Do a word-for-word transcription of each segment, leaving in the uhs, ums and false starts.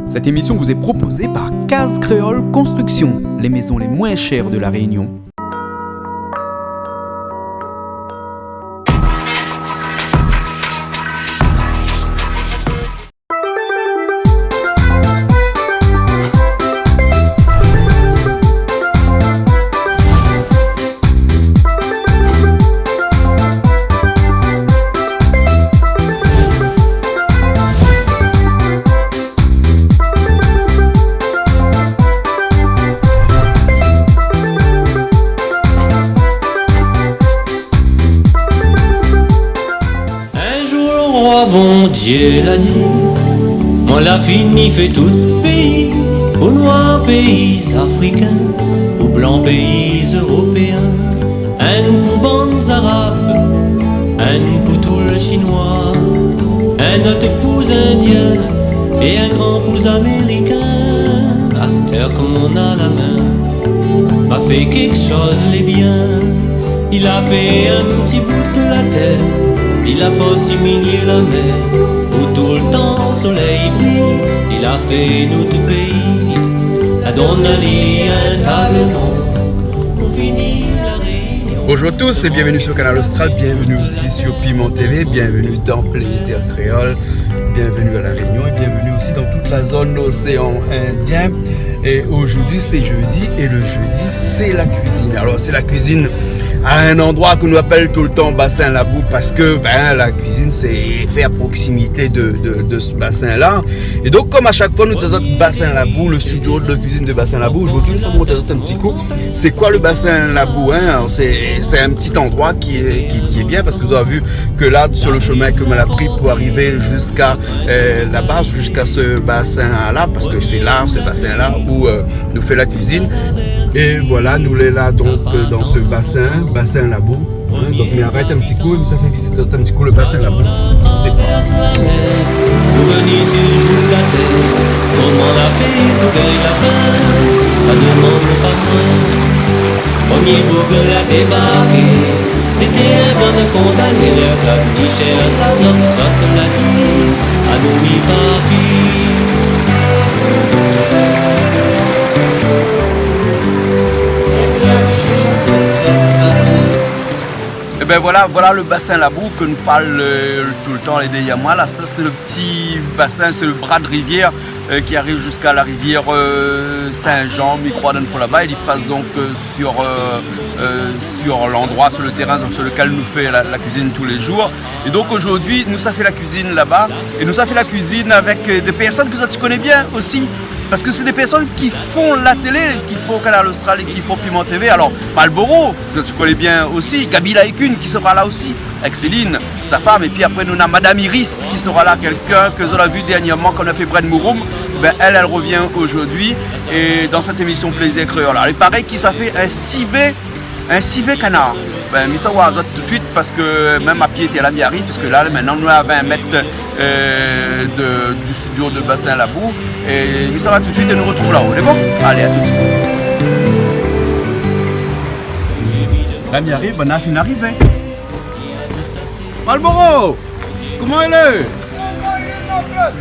Cette émission vous est proposée par Case Créole Construction, les maisons les moins chères de La Réunion. In zour lo roi Bondié la di : « Moin la fini fé tout péi, pou noir péi afrikin, pou blan péi éropéin, inn pou bann zarab, inn pou tout lo shinoi, in ot pou zindien é in gran pou zamérikin. Astèr konm nou na la min, ma fé kékshoz lé bien. » Li la fé in ti bout la tèr, li la poz si milié la mèr, pou toultan solèy i briy. Li la fé nout péi, la donn ali in ta lo non, pou fini La Rényon. Bonjour à tous et bienvenue sur Kanal Austral, bienvenue aussi sur Piment T V, bienvenue dans Plaisir Créole, bienvenue à La Réunion et bienvenue aussi dans toute la zone océan Indien. Et aujourd'hui, c'est jeudi, et le jeudi, c'est la cuisine. Alors, c'est la cuisine à un endroit ke nou apèl toultan Bassin Labou, parske, ben, la cuisine, c'est fait à proximité de, de, de ce bassin-là. Et donc, comme à chaque fois, nou té azot Bassin Labou, le studio de cuisine de Bassin Labou, aujourd'hui, nou sa mont azot in ti kou sé koi le Bassin Labou, hein. Alors, c'est, c'est un petit endroit qui est, qui, qui est bien, parske zot la vi ke la, sur le chemin ke moin la pri pou arivé jusqu'à euh, là-bas, jusqu'à ce bassin-là, parske sé la, ce bassin-là, où, euh, nou fé la cuisine. Et voilà, nou lé la, donc, euh, dans ce bassin, Bassin Labou. Hein, donc, mi arèt in ti kou, mi sa fé vizit in ti kou le Bassin Labou. C'est quoi ? Pou vni si tout la tèr, koman la fé pou gingn la pèr, sa demann pa moin. Promié boug la débarké, té in bann kondané, lèr la fini shèr sa zot, zot la di : « Anou mi parti. » Eh ben voilà, voilà le Bassin Labou ke nou parl, euh, toultan, lé dèrièr moin. La, sa, sé le ti bassin, sé le bra de rivièr euh, qui arrive jusqu'à la rivière, euh, Saint-Jean, mi kroi, dan lo fon laba. Il passe donc, euh, sur, euh, euh, sur l'endroit, sur le terrain, donc, sur lequel nou fé la, la cuisine tous les jours. Et donc aujourd'hui, nou sa fé la cuisine là-bas. Et nou sa fé la cuisine avec, euh, des personnes ke zot i koné bien aussi. Parske sé des personnes qui font la télé, qui font Kanal Austral et qui font Piment T V. Alors, Malboro, zot i koné bien aussi. Gaby Laïkune qui sera là aussi. Avec Céline, sa fam, épi apré nou na Madame Iris ki sera la, kèlkin ke zot la vi dèrnièrman kan nou la fé Brèd Mouroum. Ben, èl, èl i revien zordi, é dan sèt émisyon Plaisir Créole. Alor, i paré ke sa fé in sivé, in sivé kanar. Ben, mi sa oir azot tout suit, parske mèm a pié té la, mi ariv, parske la, la, mintnan, nou lé a vin mèt, euh, de, du studio de Bassin Labou, é mi sa va tout suit é nou artrouv laba. Lé bon ? Alé, a tout suit. La, mi ariv, ben, la fine arivé. Malboro, koman i lé ?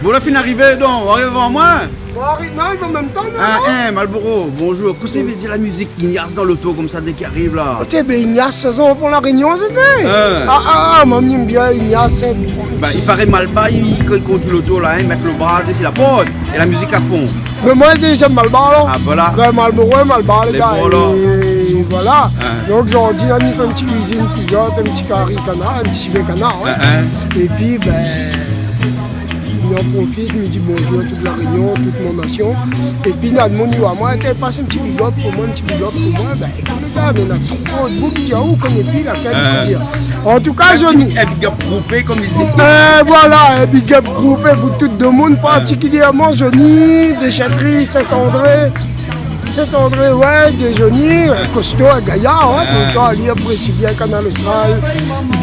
Bon, la fine arivé, donk, ou ariv avan moin ? Bon, ariv, non, i ariv an mèm tan, non, non ? Ah, hein, Malboro, bonjour. Kosa i vé dir la mizik Ignace dan loto konmsa dèk i ariv la ? Oté, ben, Ignace, sé zanfan La Rényon, sété. Hein. Ah, ah, ah, moin, mi yèm bien Ignace, hein. Ben, i paré Malbar, i, kan i kondui loto la, hein, i mèt lo bra dési la port. É la mizik a fon. Mé moin, dézyèm Malbar, alor. Ah, voilà. Ben, Malboro, Malbar, lé gars, é voilà. Hein. Donk, zordi, nou fé in ti kuizine pou zot, in ti kari kanar, in ti sivé kanar, hein. Hein, hein. Épi, ben, mi an profit, mi di bonjour a tout La Rényon, tout mon nasyon. Épi, na d'moun i di amoin, té, pas in ti big up pou moin, in ti big up pou moin, ben, Ah, mé na tro d'boug i di, ah, ou koné pi lakèl pou dir. An tou ka, Johnny. In big up groupé, konm i di. Euh, voilà, in big up groupé pou tout demoun, partikilièrman Johnny, Déchèterie, Saint-André. Saint-André, ouais, de Johnny, euh, kosto, in gayar, hein, toultan, li aprési bien Kanal Austral. Li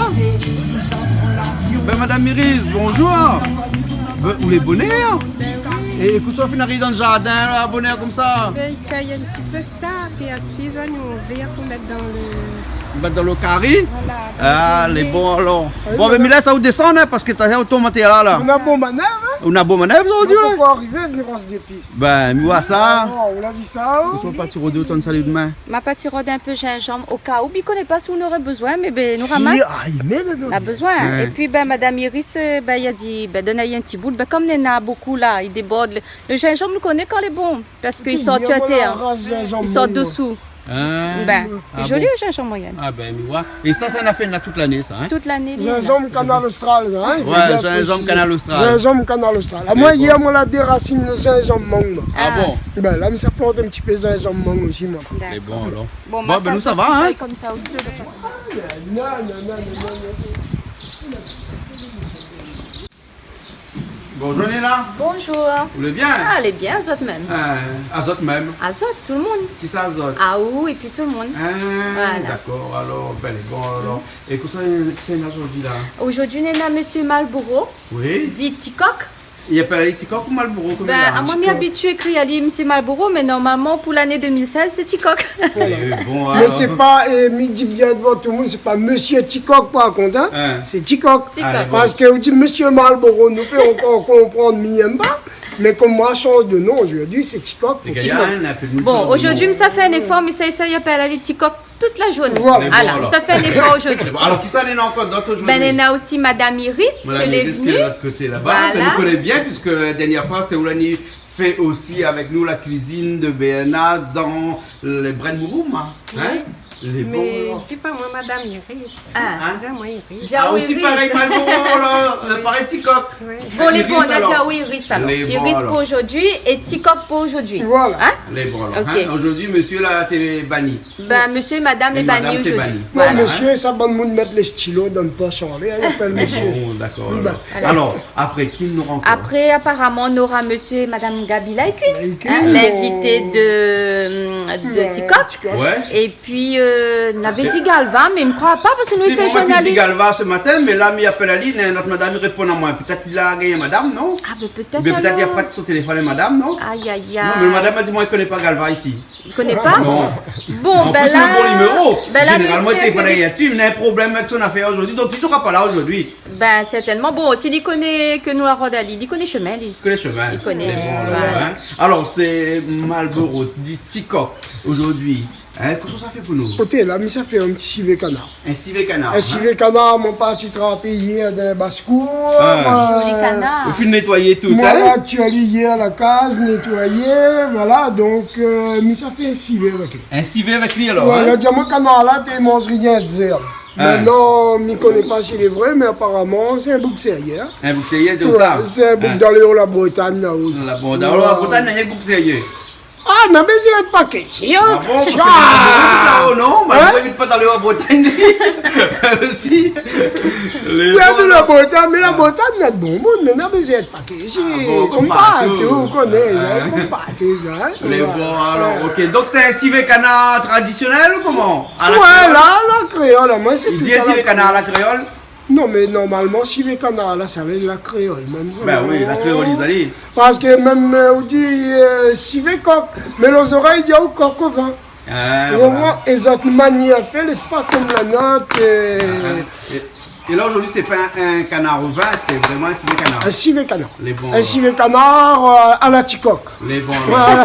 la ? Bin, madam Iris, bonjour. Bin, ou lé bonèr ? Bin oui. É kosa ou fine ariv dan lo zardin la, bonèr konmsa ? Bin, i kèy in ti pé sa, pi asiz, nou vèr pou mèt dan lo... Mèt dan lo kari ? Voilà, dan lo kari. Ah, lé bon alor. Bon, bin, mi lès aou désann, in, parske talèr ou tonm atèr la, la. Ou na bon manèv, in ? Ou na bon manèv zordi, in ? Ou la arivé, virans dépis. Bin, mi oi sa. Alor, ou la vi sa, in ? Ou sort pa ti rodé, ou tonn sali domin. Ma parti rod in pé zinzanm o ka ou, mi koné pa si ou noré bezoin, mé bin, nou ramas. Ah, i mèt la dan. Na bezoin. Ouais. É pi, bin, madam Iris, euh, bin, i la di, bin, donn ali in ti bout. Bin, konm néna bonpé la, i débord. Lo, lo zinzanm, nou koné kan lé bon, parske i sort atèr. Ras zinzanm, i sort dosou. Ah. Bin, ah, zoli, bon. Lo zinzanm moiyin. Ah bin, mi oi. É sa, sa na fé la tout lané, sa, in ? Tout lané, li lé la. Zinzanm Kanal Austral, sa, in ? Ouais, zinzanm Kanal Austral. Zinzanm Kanal Austral. Ah, moin, yèr, moin la dérasine lo zinzanm mang, moin. Ah bon ? Bin, la, mi sa plant in ti pé zinzanm mang osi, moin. D'accord. Lé bon, alor. Bon, bin, nou, sa va, in ? Konmsa osi, lo... Non, non, non. Bonjour, Néna. Bonjour. Ou lé bien ? Ah, lé bien, azot mèm. Euh, azot mèm. Azot, tout lo moun. Kisa azot ? Ah, ou, épi tout lo moun. Ah, voilà. D'accord. Alor, bin, bon, alor. Mm. É kosa, kisa néna zordi la ? Zordi, néna Monsieur Marlboro, oui, di Tikok. I apèl ali Tikok ou Marlboro, koméla ? Bin, amoin, mi abitié ékri ali Monsieur Marlboro, mé normalman, pou lané deux mille seize, sé Tikok. Voilà. Eh, bon, mé alor, sé pa, euh, mi di bien dovan tout lo moun, sé pa Monsieur Tikok, par kont, in. Hein. Sé Tikok. Tikok. Ah, d'accord. Parske ou di Monsieur Marlboro, nou fé ankor konprann, mi èm pa. Mé konm moin la sanz de non, zordi sé Tikok. Lé gayar, in, in pé de... Bon, zordi mi sa fé in éfor, mi sa, sa i apèl ali Tikok tout la zourné. Voilà. Lé bon, alor. Voilà, sa fé in éfor zordi. Lé bon. Alor, kisa néna ankor dot zordi ? Bin, néna osi madam Iris, ke lé vni. Madam Iris, ke lé de lot koté laba. Voilà. Bin, nou koné bien, piske la dèrnièr foi, sé ou la ni fé osi avèk nou la kuizine de Bernard dan le Brène Mouroum, in ? Oui. Lé bon, alor. Mé di pa moin madam Iris. Ah. Di amoin Iris. Ah, osi Iris. Parèy Marlboro, la, euh, parèy Tikok. Oui. Bon, lé bon, Iris, alor. Di aou Iris, alor. Lé bon, alor. Iris pou zordi é Tikok pou zordi. Voilà. In ? Lé bon, alor, in. Ok. Zordi, mésyé la té bani. Bin, mésyé é madam lé bani zordi. É madam té bani. Voilà. Non, mésyé, sa bann moun i mèt lo stilo dan posh anlèr, i apèl mésyé. Bon, dakor, alor. Voilà. Alor, apré, ki nou rankont ? Apré, aparaman, nora mésyé é madam Gaby Laïcune, Laïcune, in, linvité de, de Tikok. Ouais. Épi, euh, navé di Galva, mé mi kroi pa, parske nou... Si, moin la fine di Galva se matin, mé la, mi apèl ali, néna in not madam i réponn amoin. Pétèt li la gingn madam, non ? Ah, bin, pétèt alor. Oubien pétèt li la pran son téléfone madam, non ? Ay, ay, ay. Non, mé madam la di amoin, i koné pa Galva isi. Ou koné pa ? Non. Bon, bin la, bon, li mèt lo niméro. An plis, bin la, zénéralman, i téléfone ali, li na in problèm avèk son afèr zordi, donk li sra pa la zordi. Bin, sèrtènman. Bon, si li koné ke nou la rod ali, li koné shomin, li. Li koné shomin. Li koné. Lé bon, alor, in. Voilà. Alor, sé Marlboro, di Tikok, zordi, in, kosa ou sa fé pou nou ? Koté la, mi sa fé in ti sivé kanar. In sivé kanar, in ? In sivé kanar, moin la parti trap ali yèr dan baskour. Ah. Zoli kanar. Ou fine nétoyé tout, in ? Moin la tir ali yèr la kaz, nétoyé, voilà, donk, euh, mi sa fé in sivé avèk li. In sivé avèk li, alor, in ? Ouais, la di amoin kanar la té manz rienk zèrb. Ah. Mé non, mi koné pa si lé vré, mé aparaman, sé in boug sérié, in. In boug sérié, sé sa ? Ouais, sé in boug dan lo La Bretagne, la, osi. La Bretagne, la Bretagne, néna in boug sérié. Ah, na bézoin èt pakézé, in. Ah bon, parske néna bonpé la-o, non ? Mé... Hein ? Ou évit pa dan lo La Bretagne. Si. Lé bon, La Bretagne, mé La Bretagne néna bonpé moun, mé na bézoin èt pakézé. Ah bon, konm partou, ou koné, konm partou, sa, in. Lé bon, alor, ok. Donk, sé in sivé kanar tradisionèl ou koman ? A la kréol ? Ouais, la, a la kréol, moin, sé tout a la kréol. I di sivé kanar a la kréol ? Non, mé normalman, sivé kanar la, sa lé la kréol, mèm sa. Bin oui, la kréol, i sa di. Parske mèm, euh, ou di, euh, sivé kok, mé lo zorèy i di aou kok o vin. Ah, voilà. Ou voi, é zot manièr fé, lé pa konm la not, euh. Ah, é, é la, zordi, sé pa in, in kanar o vin, sé vréman in sivé kanar. In sivé kanar. Lé bon, alor. In sivé kanar, euh, a la Tikok. Lé bon, alor. Voilà.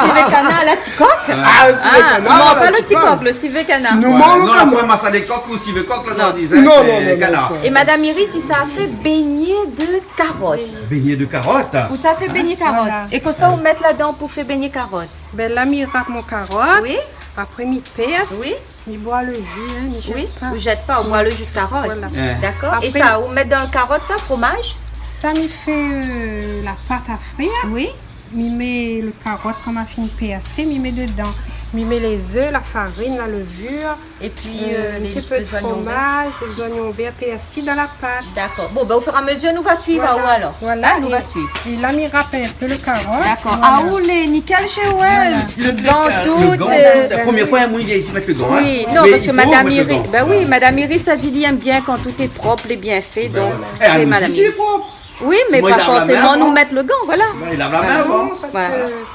Sivé kanar a la Tikok ? Ah, sivé kanar a la Tikok. Ah, i manz pa lo ti kok, lo sivé kanar. Voilà. Non, apré, masalé kok ou sivé kok, la, i di, in, non, sé non, non, kanar. É madam Iris, i sa fé bégné de karot. Bégné de karot ? Ou sa fé bégné karot. Voilà. É kosa ou mèt ladan pou fé bégné karot ? Bin la, mi rap mon karot. Oui. Apré, mi pès. Oui. Mi boi le ji, in, mi jèt pa. Oui, ou jèt pa, ou boi le ji de karot. Voilà. Ouais. Dakor. É apré sa, ou mèt dan le karot, sa, fromaz ? Sa, mi fé, euh, la pat a frir. Oui. Mi mèt le karot, kan ma fine pèrsé, mi mèt dedan. Mi mèt lé zèf, la farine, la levure, épi, euh, euh, in ti pé de fromaz, lé zoignon vèr, pèrsi dan la pat. Dakor. Bon, ben, au fur é a mezir, nou va suiv aou, alor. Voilà. In, nou va suiv. É la, mi rap in pé le karot. Dakor. Voilà. Ah, ou lé nikel shé ou, in. Voilà. Le gan, tout, euh, la promièr foi, in moun i vien isi mèt le gan, in. Oui, non, parske madam Iris, ben oui, madam Iris la di li èm bien kan tout lé prop, lé bien fé, donk sé madam Iris. Voilà. É nou osi, lé prop. Oui, mé pa forséman nou mèt le gan, voilà. Bin, i lav la min avan. Ah bon, parske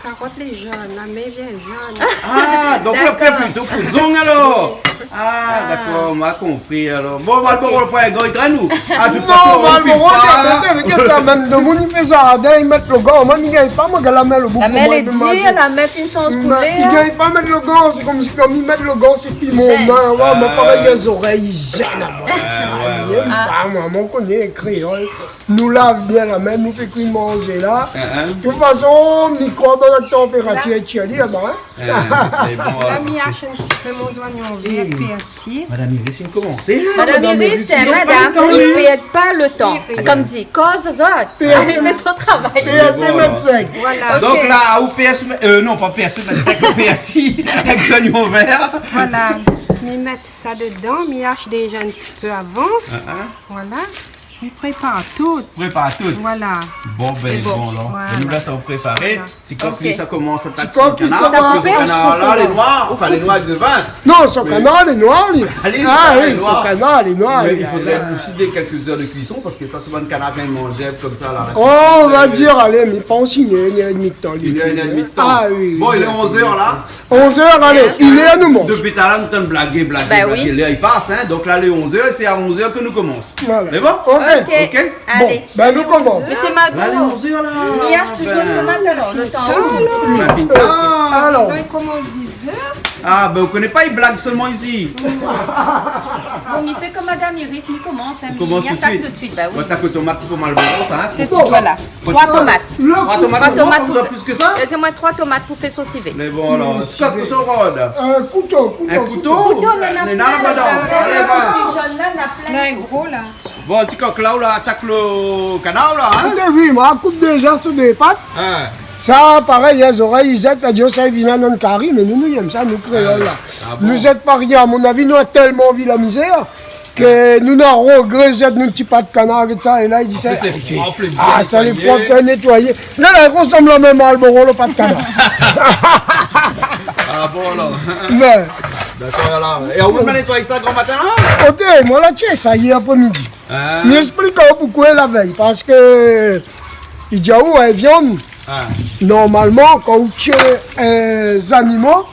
karot lé jone, la min i vien jone. Ah, donk le pèp plito fo zong alor. Ah, dakor, ma konpri alor. Bon, Malboro, le pran in gan, i grin nou. Ah, de tout fason, Malboro, i fé pa. Gard, gard sa, mèm demoun i fé zardin, i mèt le gan. Moin, mi gingn pa, moin, gard la min, le boug, la min lé dir, la min fine shanz koulèr. I gingn pa mèt le gan, sé konmsi, kan i mèt le gan, sé piman. Jèn. Ouais, moin, parèy, lé zorèy i jèn amoin. Ouais, ouais. Ah, moin, moin, mi koné kréol. Nou lav bien la min, nou fé kui manzé la. Hein, hein. De tout fason, mikrob avèk tanpératir, tchèli laba, hein. Hein, mé bon, la, mi ash in ti pé mon zoignon vèr, pèrsi. Madam Iris, i komans. Madam Iris, sé in madam i pèrd pa le tan. Konm di, koz azot, èl i fé son travay. Pèrsi mèt sèk. Voilà. Donk la, ou pèrsi, euh, non, pa pèrsi mèt sèk, pèrsi avèk zoignon vèr. Voilà. Mi mèt sa dedan, mi ash déza in ti pé avan. Hein, hein. Voilà. Mi prépar tout. Prépar tout. Voilà. Bon, bin, bon, alor. Voilà. Bin, nou la, sa va préparé. Voilà. Ti kok, li, sa komans atak son kanar. Ti kok, li, sa va. Parske le kanar la, lé noir. Anfin, lé noir avèk de vin. Non, son kanar lé noir, li. Mé, alé, son kanar lé noir. Mé i fodré osi dé, kèlk zèr de kuison, parske sa, sé pa in kanar i manz konmsa la. Oh, nou va dir, alé, mi pans inn èr, inn èr édmi de tan, li. Inn èr, inn èr édmi de tan. Ah oui, oui. Bon, lé onz èr la. Onz èr, alé, inn èr nou manz. Dopi talèr nou tann blagé, blagé, blagé, lèr i pas, hein. Donk la, lé onz èr, sé a onz èr ke nou komans. Voilà. Sé bon ? Ok. Ok. Alé. Bon, bin, nou komans. Mésyé Malboro. La, lé onz èr la. Mi ash touzour tomat alor, le tan. Bin, pita. Alor. Zot i komans diz èr. Ah, bin, ou koné pa, i blag solman isi. Bon, mi fé konm madam Iris, mi komans, hein, mi atak tout de suit, bin oui. Ou atak tomat pou Malboro, sa, hein. Tout de suit, voilà. Troi tomat. Troi tomat, troi tomat pou fé. Plis ke sa ? Di amoin troi tomat pou fé son sivé. Mé bon, alor, sivé. Kouto, kouto. In kouto ? Kouto, néna la, néna la. Alé, va. Néna in gro la. Bon, ti kok la, ou la atak le kanar la, hein ? Ékout, oui, moin la koup déza sou dé pat. Hein. Sa, parèy, lé zorèy i zèt, la di, sa i vien dann kari, mé nou, nou yèm sa, nou kréol la. Ah bon ? Nou zèt pa rien, a mon avi, nou la tèlman vi la mizèr. Ke nou na rogré zèt nout ti pat kanar avèk sa, é la, i di sa, lé prop, lé bien nétoiyé. Ah, sa lé prop, sa lé nétoiyé. La, la, i rosanm la mèm Malboro, le pat kanar. Ah bon, alor. Bin. Dakor, alor. É ou la nétoy sa gran matin la ? Oté, moin la tié sa yèr apré midi. Ah. Mi èksplik aou poukosa la vèy, parske i di aou, in viann, normalman, kan ou tié, euh, zanimo,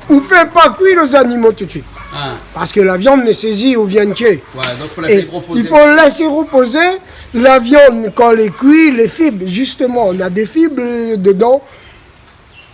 ou fé pa kui lé zanimo tout de suit. Ah. Parske la viann lé sézi, ou vien tié. Ouais, donk fo lès repoz. É i fo lès repoz. La viann, kan lé kui, lé fib, zisteman, na dé fib dedan.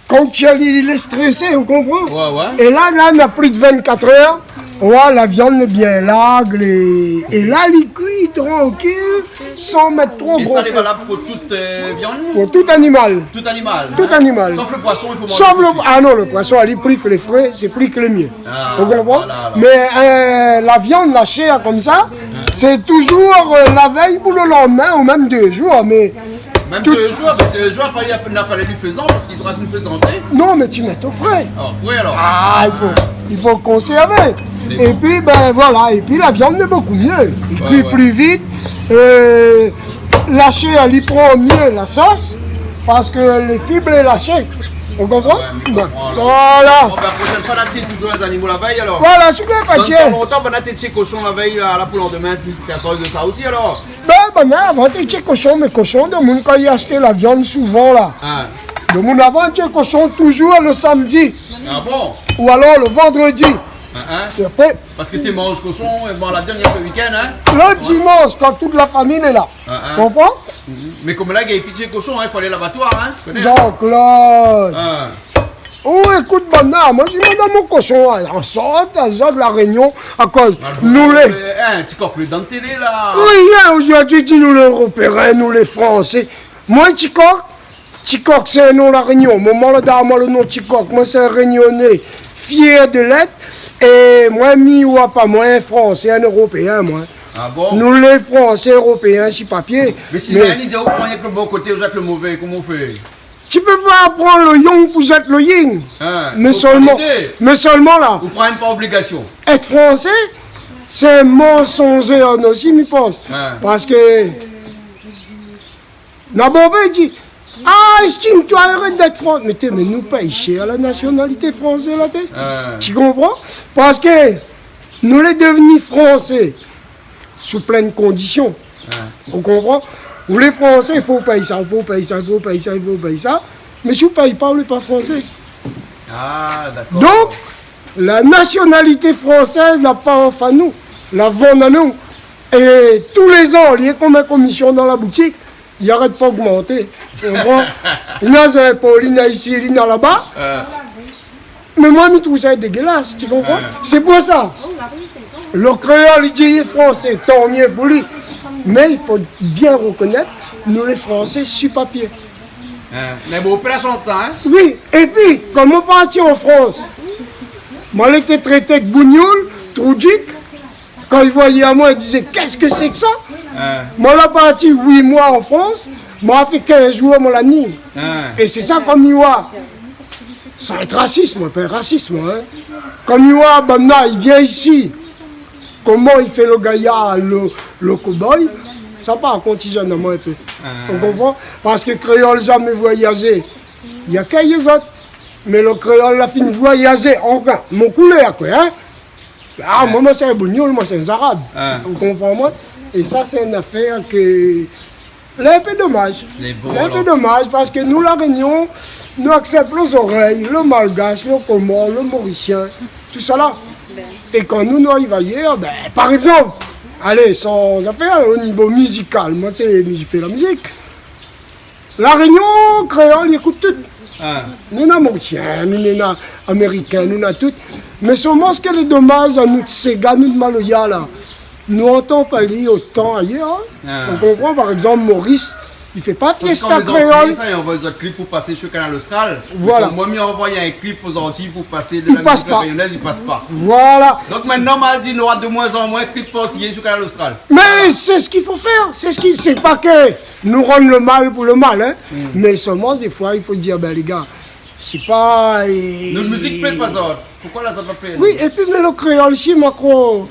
Kan ou tié ali, li lé strésé, ou konpran ? Ouais, ouais. É la, la, na plis de vinn-kat èr. Ouais, la viann lé bien larg, lé, é la, li kui trankil. San mèt tro gro fé. É sa lé valab pou tout, euh, viann ? Pou tout animal. Tout animal, hein ? Tout animal. Sof le poison, i fo manz tout de suit. Sof le, ah non, le poison, ali, pli ke lé fré, sé pli ke lé myé. Ah, voilà, alor. Ou konpran ? Mé, euh, la viann, la shèr konmsa, sé touzour, euh, la vèy pou le landmin, ou mèm dé zour, mé... Mèm dé zour, mé dé zour, apré, na pa lé fezan, parske zot i fé fezan, hein ? Non, mé ti mèt o fré. Ah, o fré, alor. Ah, i fo, i fo konsèrvé. Mé bon. Épi, bin, voilà, épi la viann lé bokou myé. I kui pli vit. Ouais, ouais. Euh, la shèr, li pran myé la sos, parske lé fib lé lashé. Ou konpran ? Ah ouais, mi konpran, alor. Voilà. Bon, bin, proshèn foi, la tié touzour lé zanimo la vèy, alor. Voilà, si ou gingn pa tié. Donk, tan lontan, bin, la té tié koshon la vèy, la, la, pou landmin, ti fé akoz de sa osi, alor. Bin, bin, avan té tié koshon, mé koshon, demoun, kan i ashté la viann souvan, la. Ah. Demoun avan tié koshon touzour le samdi. Ah bon ? Ou alor le vandredi. Ah, ah. É apré, parske té manz koshon, euh, bon, la dèrnièr week-end, hein ? Le dimansh, kan tout la fami lé la. Ah, ah. Konpran ? Mhm. Mé konm la, i gingn pi tié koshon, hein, i fo alé labatoir, hein, ou koné, hein ? Jean-Claude. Ah. Oh, ékout, banna, moin, mi manz mon koshon, hein, an sort, an sort La Rényon, akoz nou lé... Ah bon, euh, hein, ti kok, le dan télé, la. Rien, zordi, di nou lé Éropéen, nou lé Fransé. Moin, ti kok, Ti kok, sé in non La Rényon. Momon la done amoin le non Ti kok. Moin, sé in Rényoné. fièr de lèt. É moin, mi oi pa moin in Fransé, in Éropéin, moin. Ah bon ? Nou lé Fransé, Éropéin, si papié. Mé si, mé Nani di aou, pran rienk lo bon koté, ou zèt lo mové, koman ou fé ? Ti pé pa pran lo yang pou zèt lo ying. Hein, mé fo pran sèlman, lé dé. Mé sèlman la, ou pran pa obligasion. Èt fransé, sé mansonzèr osi, mi pans. Hein. Parske na bonpé i di, ah, Estim, toi, arèt d'èt fransé. Mé té, mé nou pèy shèr la nasionalité fransé la, té. Hein. Ti konpran ? Parske nou lé devni fransé sou plin kondision. Hein. Ou konpran ? Ou lé fransé, i fo ou pèy sa, i fo ou pèy sa, i fo ou pèy sa, i fo ou pèy sa. Mé si ou pèy pa, ou lé pa fransé. Ah, dakor. Donk, la nasionalité fransèz la pa anfan nou, la vann anou. É tou lé zan, li lé konm in komision dan la boutik, i arèt pa ogmanté. Ou konpran ? Li na zinpo, li na isi, li na laba. Hein. Mé moin, mi trouv sa dégueulasse, ti konpran ? Hein. Sé pou sa. Lo kréol, li di fransé, tan mié pou li. Mé i fo bien rekonèt, nou lé fransé si papié. Hein. Mé bon, ou pé la shant sa, hein ? Oui, épi, kan moin la parti an Frans, moin lété trété de bougnoul, troudik, kan i voyé amoin, i dizé, qu'est-ce que c'est que ça ? Hein. Moin la parti uit moi an Frans, moin la fé kinz zour, moin la ni. Hein. É sé sa, kan mi oi, san èt rasis, moin, pa rasis, moin, hein. Kan mi oi banna i vien isi, koman i fé lo gayar, lo, lo koboy, sa par kont i zèn amoin in pé. Hein. Ou konpran ? Parske kréol zamé voyazé. Na ke lézot. Mé lo kréol la fine voyazé, anfin, mon koulèr, koi, hein. Ah, moin, moin sé in bougnoul, moin sé in zarab. Hein. Ou konpran, moin ? É sa, sé in afèr ke, lé in pé domaz. Lé bon, alor. Lé in pé domaz, parske nou, La Rényon, nou aksèp lo zorèy, lo malgash, lo komor, lo morisien, tousala. É kan nou, nou ariv ayèr, bin, par égzanp, alé, san afèr, o nivo mizikal, moin sé, mi fé la mizik. La Rényon, kréol, i ékout tout. Ah. Nou néna morisien, nou néna amérikin, nou néna tout. Mé sèlman, sak lé domaz, anou, séga, nou, maloya, la, nou antann pa li otan ayèr, hein. Ah. Ou konpran, par égzanp, Moris, i fé pa fièsta kréol. Parske kan lé Zantiy, sa, i anvoy zot klip pou pasé sur Kanal Austral. Voilà. Donk, moin, mi anvoy in klip o Zantiy pou pasé de la mizik rényonèz, i pas pa. I pas pa. Voilà. Donk, mintnan, ma di, nora de moins en moins klip antiyé sur Kanal Austral. Voilà. Mé sé sak i fo fèr. Sé sak i, sé pa ke nou rann lo mal pou lo mal, hein. Hmm. Mé sèlman, défoi, i fo dir, bin, lé gars, sé pa, é... Nout mizik plé pa sa. Poukosa la, sa pa plé ? Oui, épi, mé lo kréol, si, Macron.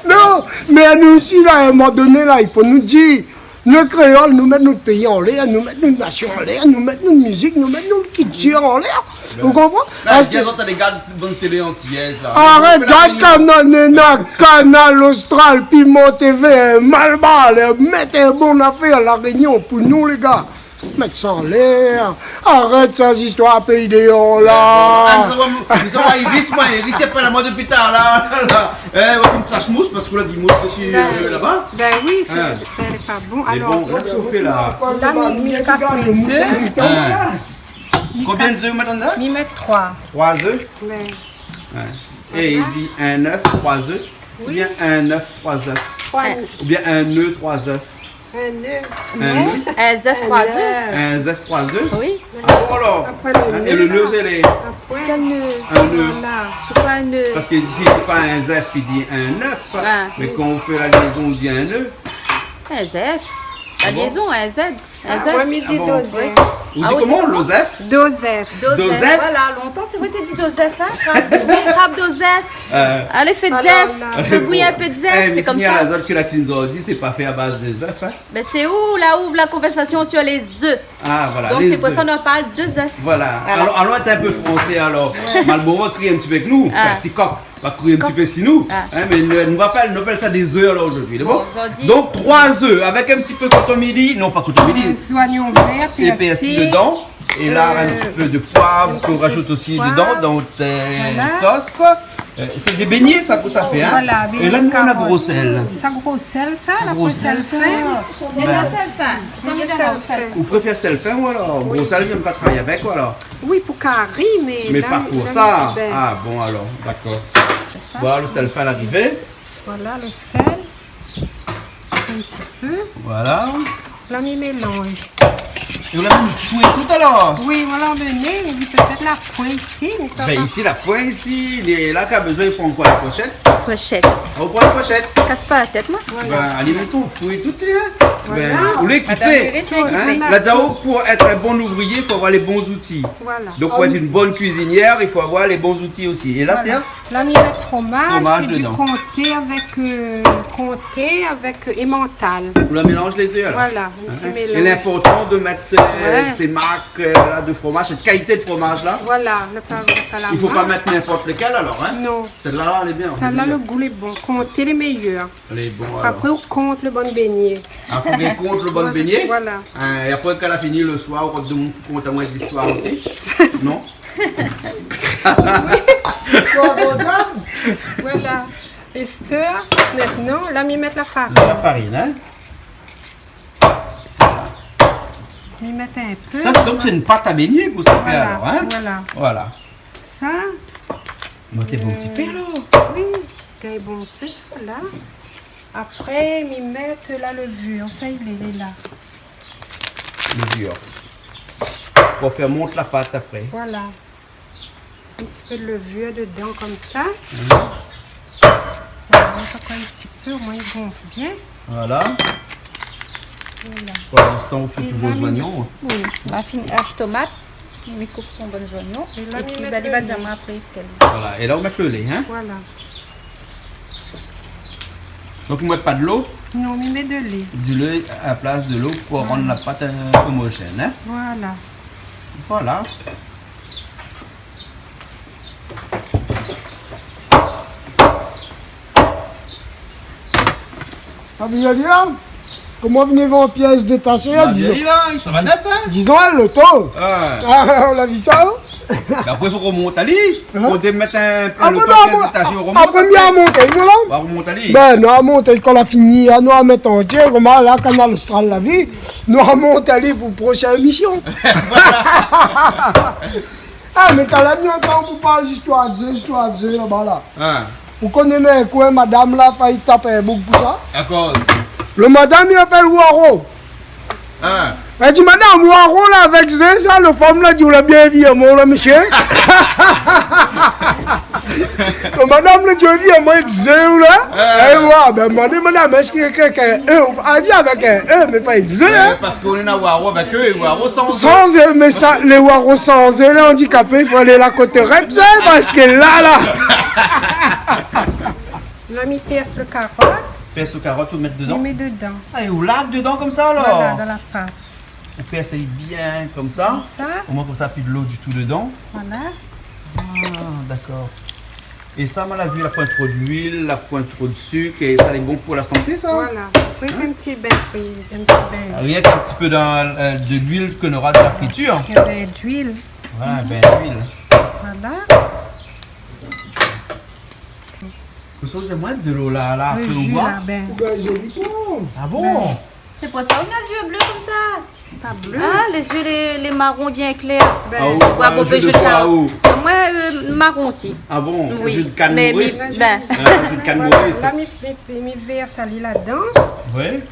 Non, mé anou osi, la, a in moman doné, la, i fo nou dir, nou kréol, nou mèt nout péi anlèr, nou mèt nout nasion anlèr, nou mèt nout mizik, nou mèt nout kiltir anlèr. Ou konpran ? Bin, parske di azot, alé gard bann télé antiyèz, la. Arèt gard Kanal, néna Kanal Austral, Piment TV, Malbar, lé mèt in bon afèr, La Rényon, pou nou, lé gars. Mèt sa anlèr. Arèt sa zistoir péi déor, la. Mé bon, ah, nou sava, nou sava, Iris, moin, Iris, sé pa la, moin, dopi talèr, la, la. Eh, ou la fine sash mous, parske ou la di mous dési, euh, laba. Bin oui, i fo, hein, fé, lé pa bon. Mé alor, bon, la, kosa ou fé, la ? La, mi, mi kas mé zèf. Hein. Konbien zèf ou mèt andan ? Mi mèt troi. Troi zèf ? Ouais. Ouais. É i di in zèf, troi zèf. Oui. Oubien in zèf, troi zèf. Troi zèf. Oubien in zèf, troi zèf. In zèf. In zèf ? In zèf, troi zèf. In zèf, troi zèf ? Oui. Ah bon, alor ? Apré lo... Hein, é lo zèf, sé lé... Kèl zèf ? In zèf. Voilà. Sé koi in zèf ? Parske isi, sé pa in zèf, i di in zèf. Ah. Mé kan ou fé la liézon, ou di in zèf. In zèf. La liézon, in zèf. Ah bon ? In zèf. Ah, moin, mi di do zèf. Ah bon ? Oui. Ou di koman, lo zèf ? Do zèf. Do zèf. Voilà, lontan, sé vré, té di do zèf, hein, krab. Oui, krab do zèf. Euh. Alé, fé zèf. Alor la. Fé bouyi in pé zèf, eh, mé sé konmsa. Signal azot ke la kuizine zordi, sé pa fé a baz de zèf, hein. Bin, sé ou la ouvèr la konvèrsasion sur lé zèf. Ah, voilà, lé zèf. Donk, sé pou sa nou parl de zèf. Voilà. Voilà. Alor, alon èt in pé fransé, alor. Ouais. Malboro va kriy in ti pé avèk nou. Ah. Anfin, Tikok va kriy in ti pé si nou. Ah. Hein, mé nou, nou va pa, nou apèl sa dé zèf, alor, zordi, d'abor. Bon, zordi. Donk, troi zèf avèk in ti pé koton mili. Non, pa koton mili. Euh, zoignon vèr, pèrsi. É pèrsi dedan. É la, euh, in ti pé de poiv k'ou rajout osi dedan, dan out, euh, sos. Voilà. Euh, sé dé bégné, sa, k'ou sa fé, hein ? Voilà, bégné karo. É la, nou néna gro sèl. Sa gro sèl, sa, la gro sèl, sa. Bin. Néna sèl fin. Konm i di, sèl fin. Ou préfèr sèl fin, ou alor ? Oui. Gro sèl, mi èm pa travay avèk, ou alor ? Oui, pou kari, mé la, pa pou sa. Ah bon, alor, dakor. Voilà, lo sèl fin la arivé. Voilà, lo sèl. In ti pé. Voilà. La, mi mélanz. É ou la mèt fouy tout alor ? Oui, ou la amené, ou di pétèt la poin isi, mé sa... Ben, isi, la poin isi, lé la ka bezoin pran koi, la fourshèt ? Fourshèt. Ah, ou pran la fourshèt ? Kas pa la tèt, moin. Voilà. Ben, alé mèt son fouy tout, hein. Voilà. Ben, ou lé ékipé, hein. Madame Iris lé ékipé. La di aou, pou èt in bon ouvriyé, i fo avoir lé bon zouti. Voilà. Donc, pour être une bonne cuisinière, il faut avoir les bons outils aussi. Et là, c'est un... Voilà. La mi mèt fromaz, fromaz dedan. Sé du comté avèk, euh, comté avèk, euh, émantal. Ou la mélanz lé dé, la. Voilà, in ti mélanz. Hein ? Et l'important de mettre, euh, ces marques, euh, là, de fromage, cette qualité de fromage, là. Voilà, le pa, pa la... Il faut pas mettre n'importe lequel, alors, hein ? Non. Celle-là, là, elle est bien, on est bien. Sèt-la, le gou lé bon. Comté lé méyèr. Lé bon, alor. Apré, ou kont le bann bégné. Apré, ou kont le bann bégné. Voilà. Hein, é apré, kan la fini le soir, ou kont, kont amoin zistoir osi. Non ? Voilà. Astèr, mintnan, la mi mèt la farine. La farine, hein ? Mi mèt in pé. Ça, c'est, donc, c'est une pâte à beignets pour se faire, alors, hein ? Voilà, voilà. Voilà. Sa, mèt in ti pé, la. Oui, gingn bonpé sa la. Apré, mi mèt la levure, sa i lé, lé la. Levure. Pou fé mont la pat apré. Voilà. In ti pé de levure dedan, konmsa. Mhm. Voilà, sa i pran in ti pé, omoin i gonf bien. Voilà. Voilà. Pandan se tan, ou fé tout bann zoignon, hein. Oui, la fine ash tomat, mi koup son bann zoignon. É la, épi, ben, li va dir amoin apré kèl. Voilà. É la, ou mèt le lé, hein. Voilà. Donc, ou mèt pa de lo ? Non, mi mèt de lé. Du lait à la place de l'eau pour rendre la pâte, euh, homogène, hein. Voilà. Voilà. Ah, bien, bien. Koman vni voir pièce détachée, hein, dizon. Bien, là, ça va net, hein ? Dizon, hein, loto. Ouais. Ah, ou la vi sa, hein ? Mé apré, fo romont ali. Hein ? Fo mèt in pé... Ah, le bon, non, pièce détachée, on remonte après. Apré, mi amont, hein, voilà. On remonte ali. Ben, nou amont, kan la fini, hein, nou amont antié, koman la, Kanal Austral la vi, nou amont ali pou proshèn émisyon. Voilà. Ah, mé talèr, mi antann pou parl zistoir de zé, zistoir de zé laba la. Hein. Ou koné, néna in koin, madam la fé tap in boug pou sa. D'accord. Le madam, li apèl Waro. Hein. Li di, madam, Waro la avèk zé sa, le fanm la di, ou la bien vi amoin la, mésyé. Le madam la di, vi amoin èk zé ou la. Hein. Eh, ouais, ben, mandé madam, èske kèlkin, euh, a vi avèk in E, mé pa èk zé, hein. Ouais, parce qu'on est à Waro avec eux et Waro sans eux. Sans eux, mé sa, lé Waro sans eux, lé andikapé, i fo alé la koté rep, sa, parce que là, là. La mi pèrs le karot. Pèrs le karot, ou mèt dedan ? Mi mèt dedan. Ah, é ou larg dedan konmsa, alor ? Voilà, dan la pat. Ou pèrs bien konmsa. Konmsa. Omoin konmsa, pi de lo ditou dedan. Voilà. Ah, d'accord. É sa, moin la vi, la poin tro d'luil, la poin tro de suk, é sa lé bon pou la santé, sa. Voilà. Hein ? Oui, in ti bin fri, in ti bin. Rien qu'un petit peu dans, euh, de l'huile qu'on aura dans la friture. In bin d'luil. Voilà, in bin d'luil. Voilà. Ou sort amoin de lo la, la, le ju la, ben. Ou gingn zoli, toi. Ah bon ? Ben. Sé pou sa ou néna zié blé konmsa. Pa blé. Ah, lé zié, lé, lé maron bien klèr. Ben. Ah, ou, ouais, ou ju de ju de foi, karot. Moin, euh, maron osi. Ah bon ? Oui. Ju de kann Moris. Mé mi, ben. Ah, ju de kann Moris. Voilà, la, mi, mi, mi vèrs ali ladan. Oui.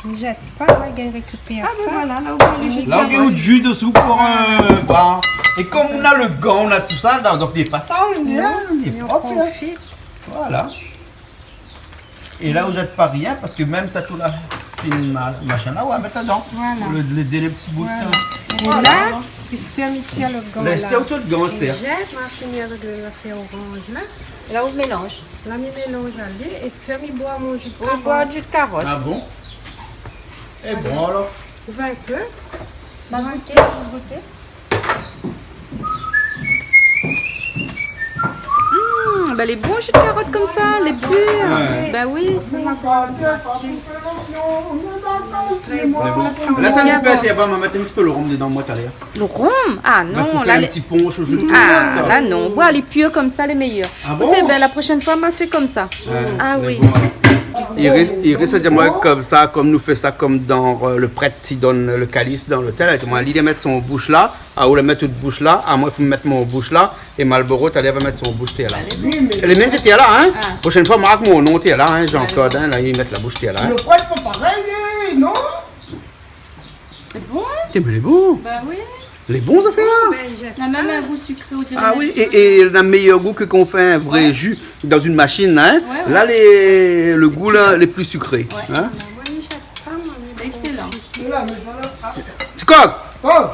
Mi zèt pa, moin, gingn rékipèr sa. Ah, ben voilà, la, ou gingn le ju de karot. La, ou gingn le ju desou pou, euh, ba. É konm nou na le gan, nou na tout sa, la, donk lé pa sal, hein, lé prop, hein. Non, mé ou profit. Voilà. É la, ou zèt pa rien, parce que même sa, tout la fine ma-, machin la, ou va mèt ladan. Voilà. Le, le, le, le ti bout, voilà. Voilà. É la, astèr, mi tir le gan la. Astèr, ou tir le gan, astèr. Mi zèt, ma fini avèk le, lafèr oranz la. É la, ou mélanz. La, mi mélanz ali. Astèr, mi boir mon ju de karot. Ou boir ju de karot. Ah bon ? Voilà. É bon, alor ? Ou vé in pé ? Ma gouté, mi gouté. Hmm, ben, lé bon ju de karot konmsa, lé pur. Ouais. Ben oui. Lé bon. La, sa in ti pé, ma mèt in ti pé le rom dedan, moin, talèr. Le rom ? Ah non, la, pou fé in ti ponch o ju de karot, la, non. Boir lé pur konmsa, lé méyèr. Ah bon ? Ékout, ben, la proshèn foi, ma fé konmsa. Ouais, lé bon. Ah oui. Iris, Iris la di amoin konmsa, konm nou fé sa, konm dan, euh, le prèt i donn le kalis dan lotèl, la di amoin, li, li mèt son boush la, ah, ou la mèt out boush la, ah, moin, i fo mèt mon boush la, é Malboro, talèr, va mèt son boush tèr la. Lé mèm té tèr la, hein ? Ah. Proshèn foi, mark mon non tèr la, hein, Jean-Claude, hein, la, i mèt la boush tèr la, hein. Le prèt, pa parèy, non ? Lé bon, Té, mé lé bon. Ba oui. Lé bon, zafèr la. Bin, na mèm in gou sikré, on diré. Ah oui, é, é na méyèr gou ke kan ou fé in vré ju dan in mashine, la, in. Ouais, ouais. La, lé, le gou la lé pli sikré, in. Ouais. Excellent. Ti Kok. Oh.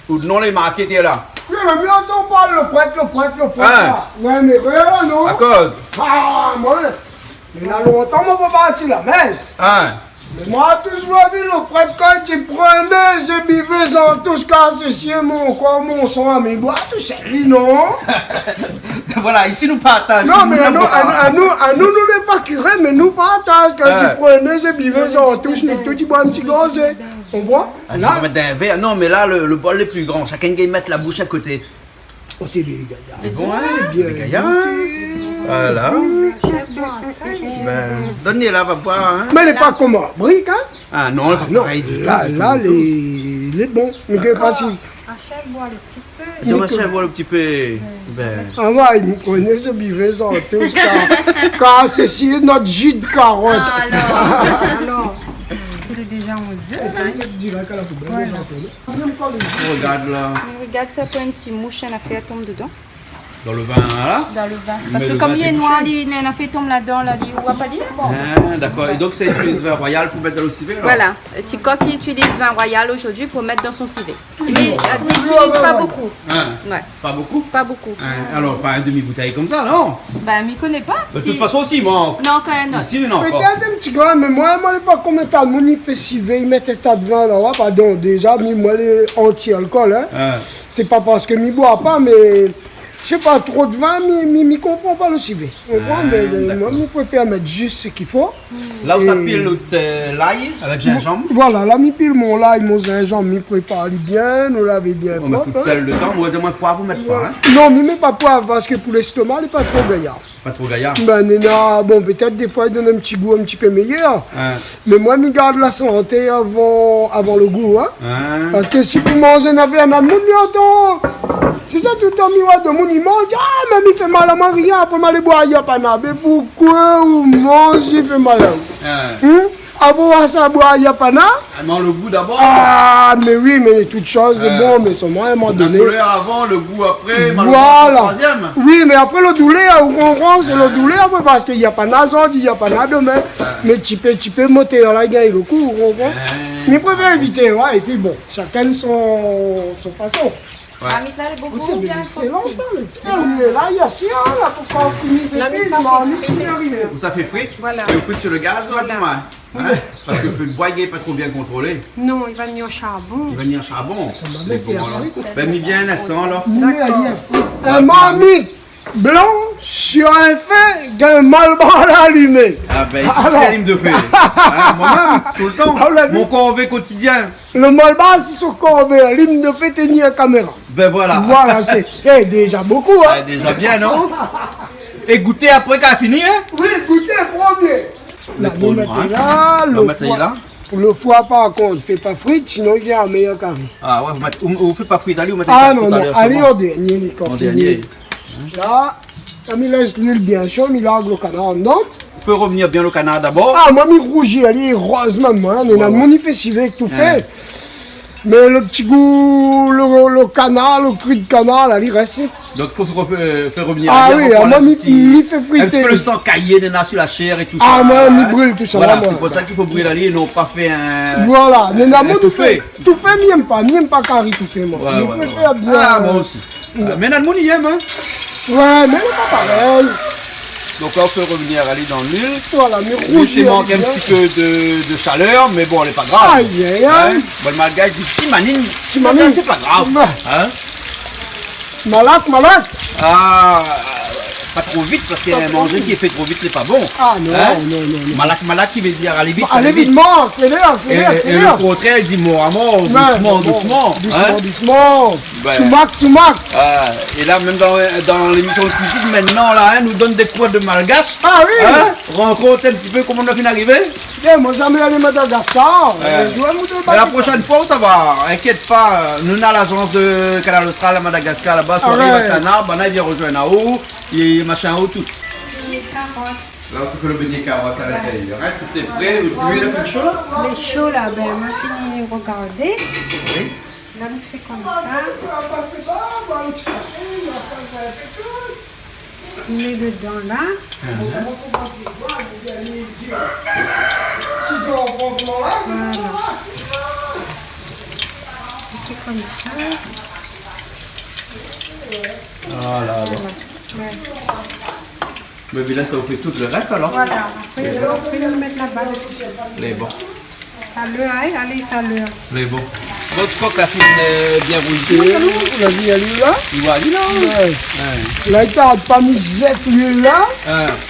Out non lé marké, té la. Oui, mé mi antann parl lo prèt, lo prèt, lo prèt, la. Ouais, mé vré, non ? Akoz ? Ah, moin, na lontan moin la pa parti la mès. Mé moin la touzour vi lo prèt, kan li di, prenez et buvez-en tous, car ceci est mon corps, mon sang, mi boir tousèl, li, non ? Voilà, isi nou partaz. Non, mé anou, anou, anou, nou lé pa kiré, mé nou partaz. Kan li di, prenez et buvez-en tous, nou tout i boir in ti gorzé. Ou konpran ? Ah, tu peux mettre dans un verre. Non, mais là, le, le bol est plus grand. Chacun i mèt la bouche à côté. Oh, té lé gayar. Lé bon, in, lé gayar. Voilà. Bin, donn ali la, va boir, in. Mé lé pa konm brik, in. Ah non, lé pa parèy ditou, ditou, ditou. La, la, lé, lé bon. Mé ke pa si. Achèl boir le ti pé. Achèl boir le ti pé. Bin. Ah ouais, nou koné se bivé san tou, car, car ceci est notre jus de carotte. Ah, alors, alors. Lé déza an zié, la. Dirèk a la poubèl, voilà. Regard la. Regard sa, pou in ti moush, in afèr i tonm dedan. Dan le vin, la ? Dan le vin. Parske kom li lé noir, li, in afèr i tonm ladan, la, li, ou va pa dir, bon. Ah, dakor. É donk, sa i itiliz vin royal pou mèt dan le sivé, alor ? Voilà. Ti Kok i itiliz vin royal zordi pou mèt dan son sivé. Mé, euh, i itiliz pa bokou. In ? Ouais. Pa bokou ? Pa bokou. In, alor, pa in demi boutèy konmsa, non ? Bin, mi koné pa. De tout fason, si i mank. Non, kan mèm. Isi, non, ankor. Pétèt in ti grin, mé moin, moin, lé pa konm in ta moun i fé sivé, i mèt in ta de vin la, ouais, pardon, déza, mi, moin, lé anti-alkol, in. In. Sé pa parske mi boir pa, mé sé pa tro de vin, mi, mi, mi konpran pa le sivé. Ou konpran ? Ah, mé, mé dakor. Moin, mi préfèr mèt zis sak i fo. La ou sa pil out, euh, lay avèk zinzanm. Voilà, la, mi pil mon lay, mon zinzanm, mi prépar ali bien, nou lavé bien prop, in. Ou mèt in pé de sèl dedan, moin, moin, poiv, ou mèt pa, in ? Non, mi mèt pa poiv, parske pou lèstoma, lé pa tro gayar. Pa tro gayar. Bin, néna, bon, pétèt défoi, i donn in ti gou in ti pé méyèr. In. Mé moin, mi gard la santé avan, avan le gou, in. In. Parske si pou manz in afèr, na moun i antann. Sé sa, toultan, mi oi demoun i manz, ah, mé mi fé mal amoin, rien, apré, ma alé boir yapana. Mé poukoué ou manz, i fé mal aou ? In. In ? Apré, ou sa boir yapana. Ah non, le gou dabor. Ah, mé oui, mé tout shoz lé bon, mé solman, a in moman doné. La koulèr avan, le gou apré, malheureusement, c'est le troisième. Voilà. Oui, mé apré, le doulèr, ou konpran, sé le doulèr, apré, parske yapana zordi, yapana domin. Mé ti pé, ti pé, motèr la i gingn le kou, ou konpran. In. Mi préfèr évité, ouais, épi bon, shakinn son, son fason. Ouais. Marmit la lé bokou bien koti. Ékout, sé ékselan, sa, le... Ah, mé la, i a si, in, la, pou kan fini, sé fini, marmit, fé frit. Ou sa fé frit ? Voilà. É ou frit sur le gaz, la, pou moin. Voilà. In ? Parske le fé de boi, li lé pa tro bien kontrolé. Non, i va ni o sharbon. I va ni o sharbon. Sa va mèt frit. Mé bon, alor. Bin, mi vien in instan, alor. Dakor. Mé ali, in frit. In marmit blan sur in fé, in malbar la alimé. Ah bin, isi, sé alim de fé. In, moin mèm, toultan. Ah, ou la vi ? Mon korvé kotidien. Le malbar, si son korvé, alim de fé, té ni in kaméra. Bin voilà. Voilà, sé, é, déza bokou, in. Ouais, déza bien, non ? É gouté apré kan la fini, in ? Oui, gouté promié. La, nou mèt la, le foi. Le foi, par kont, fé pa frit, sinon i vien méyèr kari. Ah ouais, ou mèt, ou, ou fé pa frit, alé, ou mèt... Ah non, non, alé, an dèrnié, li kont. An dèrnié. La, sa, mi lès luil bien sho, mi larg le kanar dedan. Fé revnir bien le kanar dabor. Ah, moin, mi rouzi ali, érèzman, moin, néna moun i fé sivé èk toufé. Ouais. Mé le ti gou, le, le kanar, le kri de kanar, la, li rès. Donk, fo, fo, euh, fé revnir ali avan pou anlèv in ti, in ti pé le san kayé néna sur la shèr é tout sa, in. Ah, moin, mi bril tout sa, moin. Voilà, sé pou sa k'i fo bril ali é non pa fé in, in toufé. Voilà, néna moun i fé toufé, mi èm pa, mi èm pa kari toufé, moin. Ouais, ouais, ouais. Mi préfèr bien, euh, ah, moin osi. Euh, mé néna moun i èm, in. Ouais, mé lé pa parèy. Donk la, ou fé revnir ali dan luil. Voilà, mi rouzi bien. Li mank in ti pé de, de shalèr, mé bon, lé pa grav. Ay, ay, ay. In ? Bon, le malgash i di ti manine. Ti manine. Sé pa grav. Ouais. In ? Malak, malak. Ah, pa tro vit, parske manzé ki fé tro vit, lé pa bon. Ah non, non, non, non. Malak, malak, i vé dir alé vit, alé vit. Alé vit, alé vit. Mor, aksélèr, aksélèr, aksélèr. É, é le kontrèr, i di mor a mor, dousman, dousman. Ouais, dousman, dousman. Soumak, soumak. Ah, é la, mèm dan, dan lémisyon de kuizine, mintnan, la, in, nou donn dé kour de malgash. Ah oui. In ? Rankont in ti pé koman nou la fine arivé. Bien, moin, zamé alé Madagaskar. Ouais. Euh, mi vé amoutr... Mé la proshèn foi, ou sava, inkièt pa, euh, nou néna lazans de Kanal Austral a Madagaskar, laba, sou Rive Kanar, banna i vien rozoinn aou, é machin, aou tout. Lé karot. La, ou sa fé lo bégné karot a lintérieur, in. Tout lé pré, luil la fine sho la ? Lé sho la, bin, ma fini rogardé. Oui. La, mi fé konmsa. Mi mèt dedan la. Voilà. Mi fé konmsa. Voilà. Ouais. Mé la, sa ou fé tout lo rès alor ? Voilà. Apré, apré, nou mèt laba dsi. Lé bon. Talèr, in, alé, talèr. Lé bon. Bon, kok la fine, euh, bien rouzi. Ou la vi, alé la ? Ou la vi la ? Ouais. La, i tard pa, mi zèt luil la.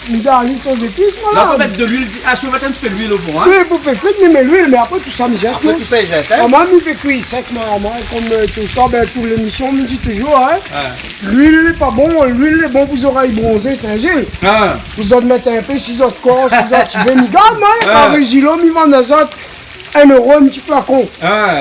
Mi sa alé son zépis, voilà. La, fo mèt de luil. Ah, si ou mèt in ti pé luil o fon, in ? Si, pou fé frir, mi mèt luil, mé apré tousa, mi zèt, non ? Apré tousa, i zèt, in ? Ah, moin, mi fé kui sèk, moin, moin, konm, euh, toultan, bin, tout lémisyon, mi di touzour, in. Luil lé pa bon, luil lé bon pou zorèy bronzé, Sin-Zil. Pou zot mèt in pé si zot kor, si zot i vé, mi gard, moin, Karé Zilo, mi vann azot in éro in ti flakon.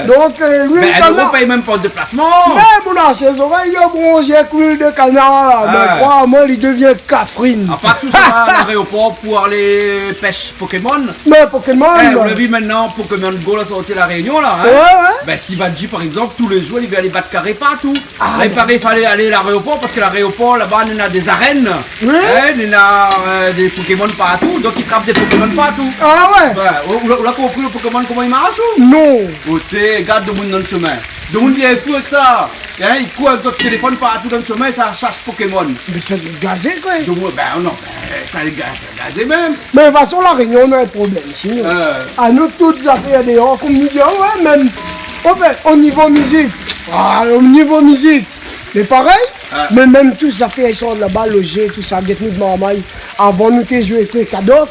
Donk, euh, luil... Bin, in éro, pèy mèm pa déplasman. Mé mon arsé zorèy, li bronz èk luil de kanar la. Mé kroi amoin, li devien kafrine. Apa tousa, laréopor pou alé pèsh Pokémon. Mé Pokémon, ou la vi mintnan, Pokémon Go la sorti La Rényon la, in. Ouais, ouais. Bin, si va di, par égzanp, tou lé zour, li vé alé bat karé partou. Ah, la, i paré falé alé laréopor, parske laréopor laba, néna dé zarèn. Oui. In, néna, euh, dé Pokémon partou, donk i trap dé Pokémon partou. Ah ouais. Bin, ou, ou la, ou la konpri lo Pokémon, koman i marsh, ou ? Non. Oté, gard domoun dan shomin. Domoun i lé fou èk sa. In, i kour èk zot téléfone partou dan shomin, sa shas Pokémon. Mé sa lé gazé, koi. Domoun, bin non, bin, sa lé ga-, gazé mèm. Mé de tout fason, La Rényon, nou na in problèm isi, non ? Anou, tout zafèr déor, konm mi di, ouais, mèm, anfin, o nivo mizik, ah, o nivo mizik, lé parèy, mé mèm tout zafèr i sort laba, lo zé, tousa, gèt nout marmay. Avan, nou té zoué koi, kadok,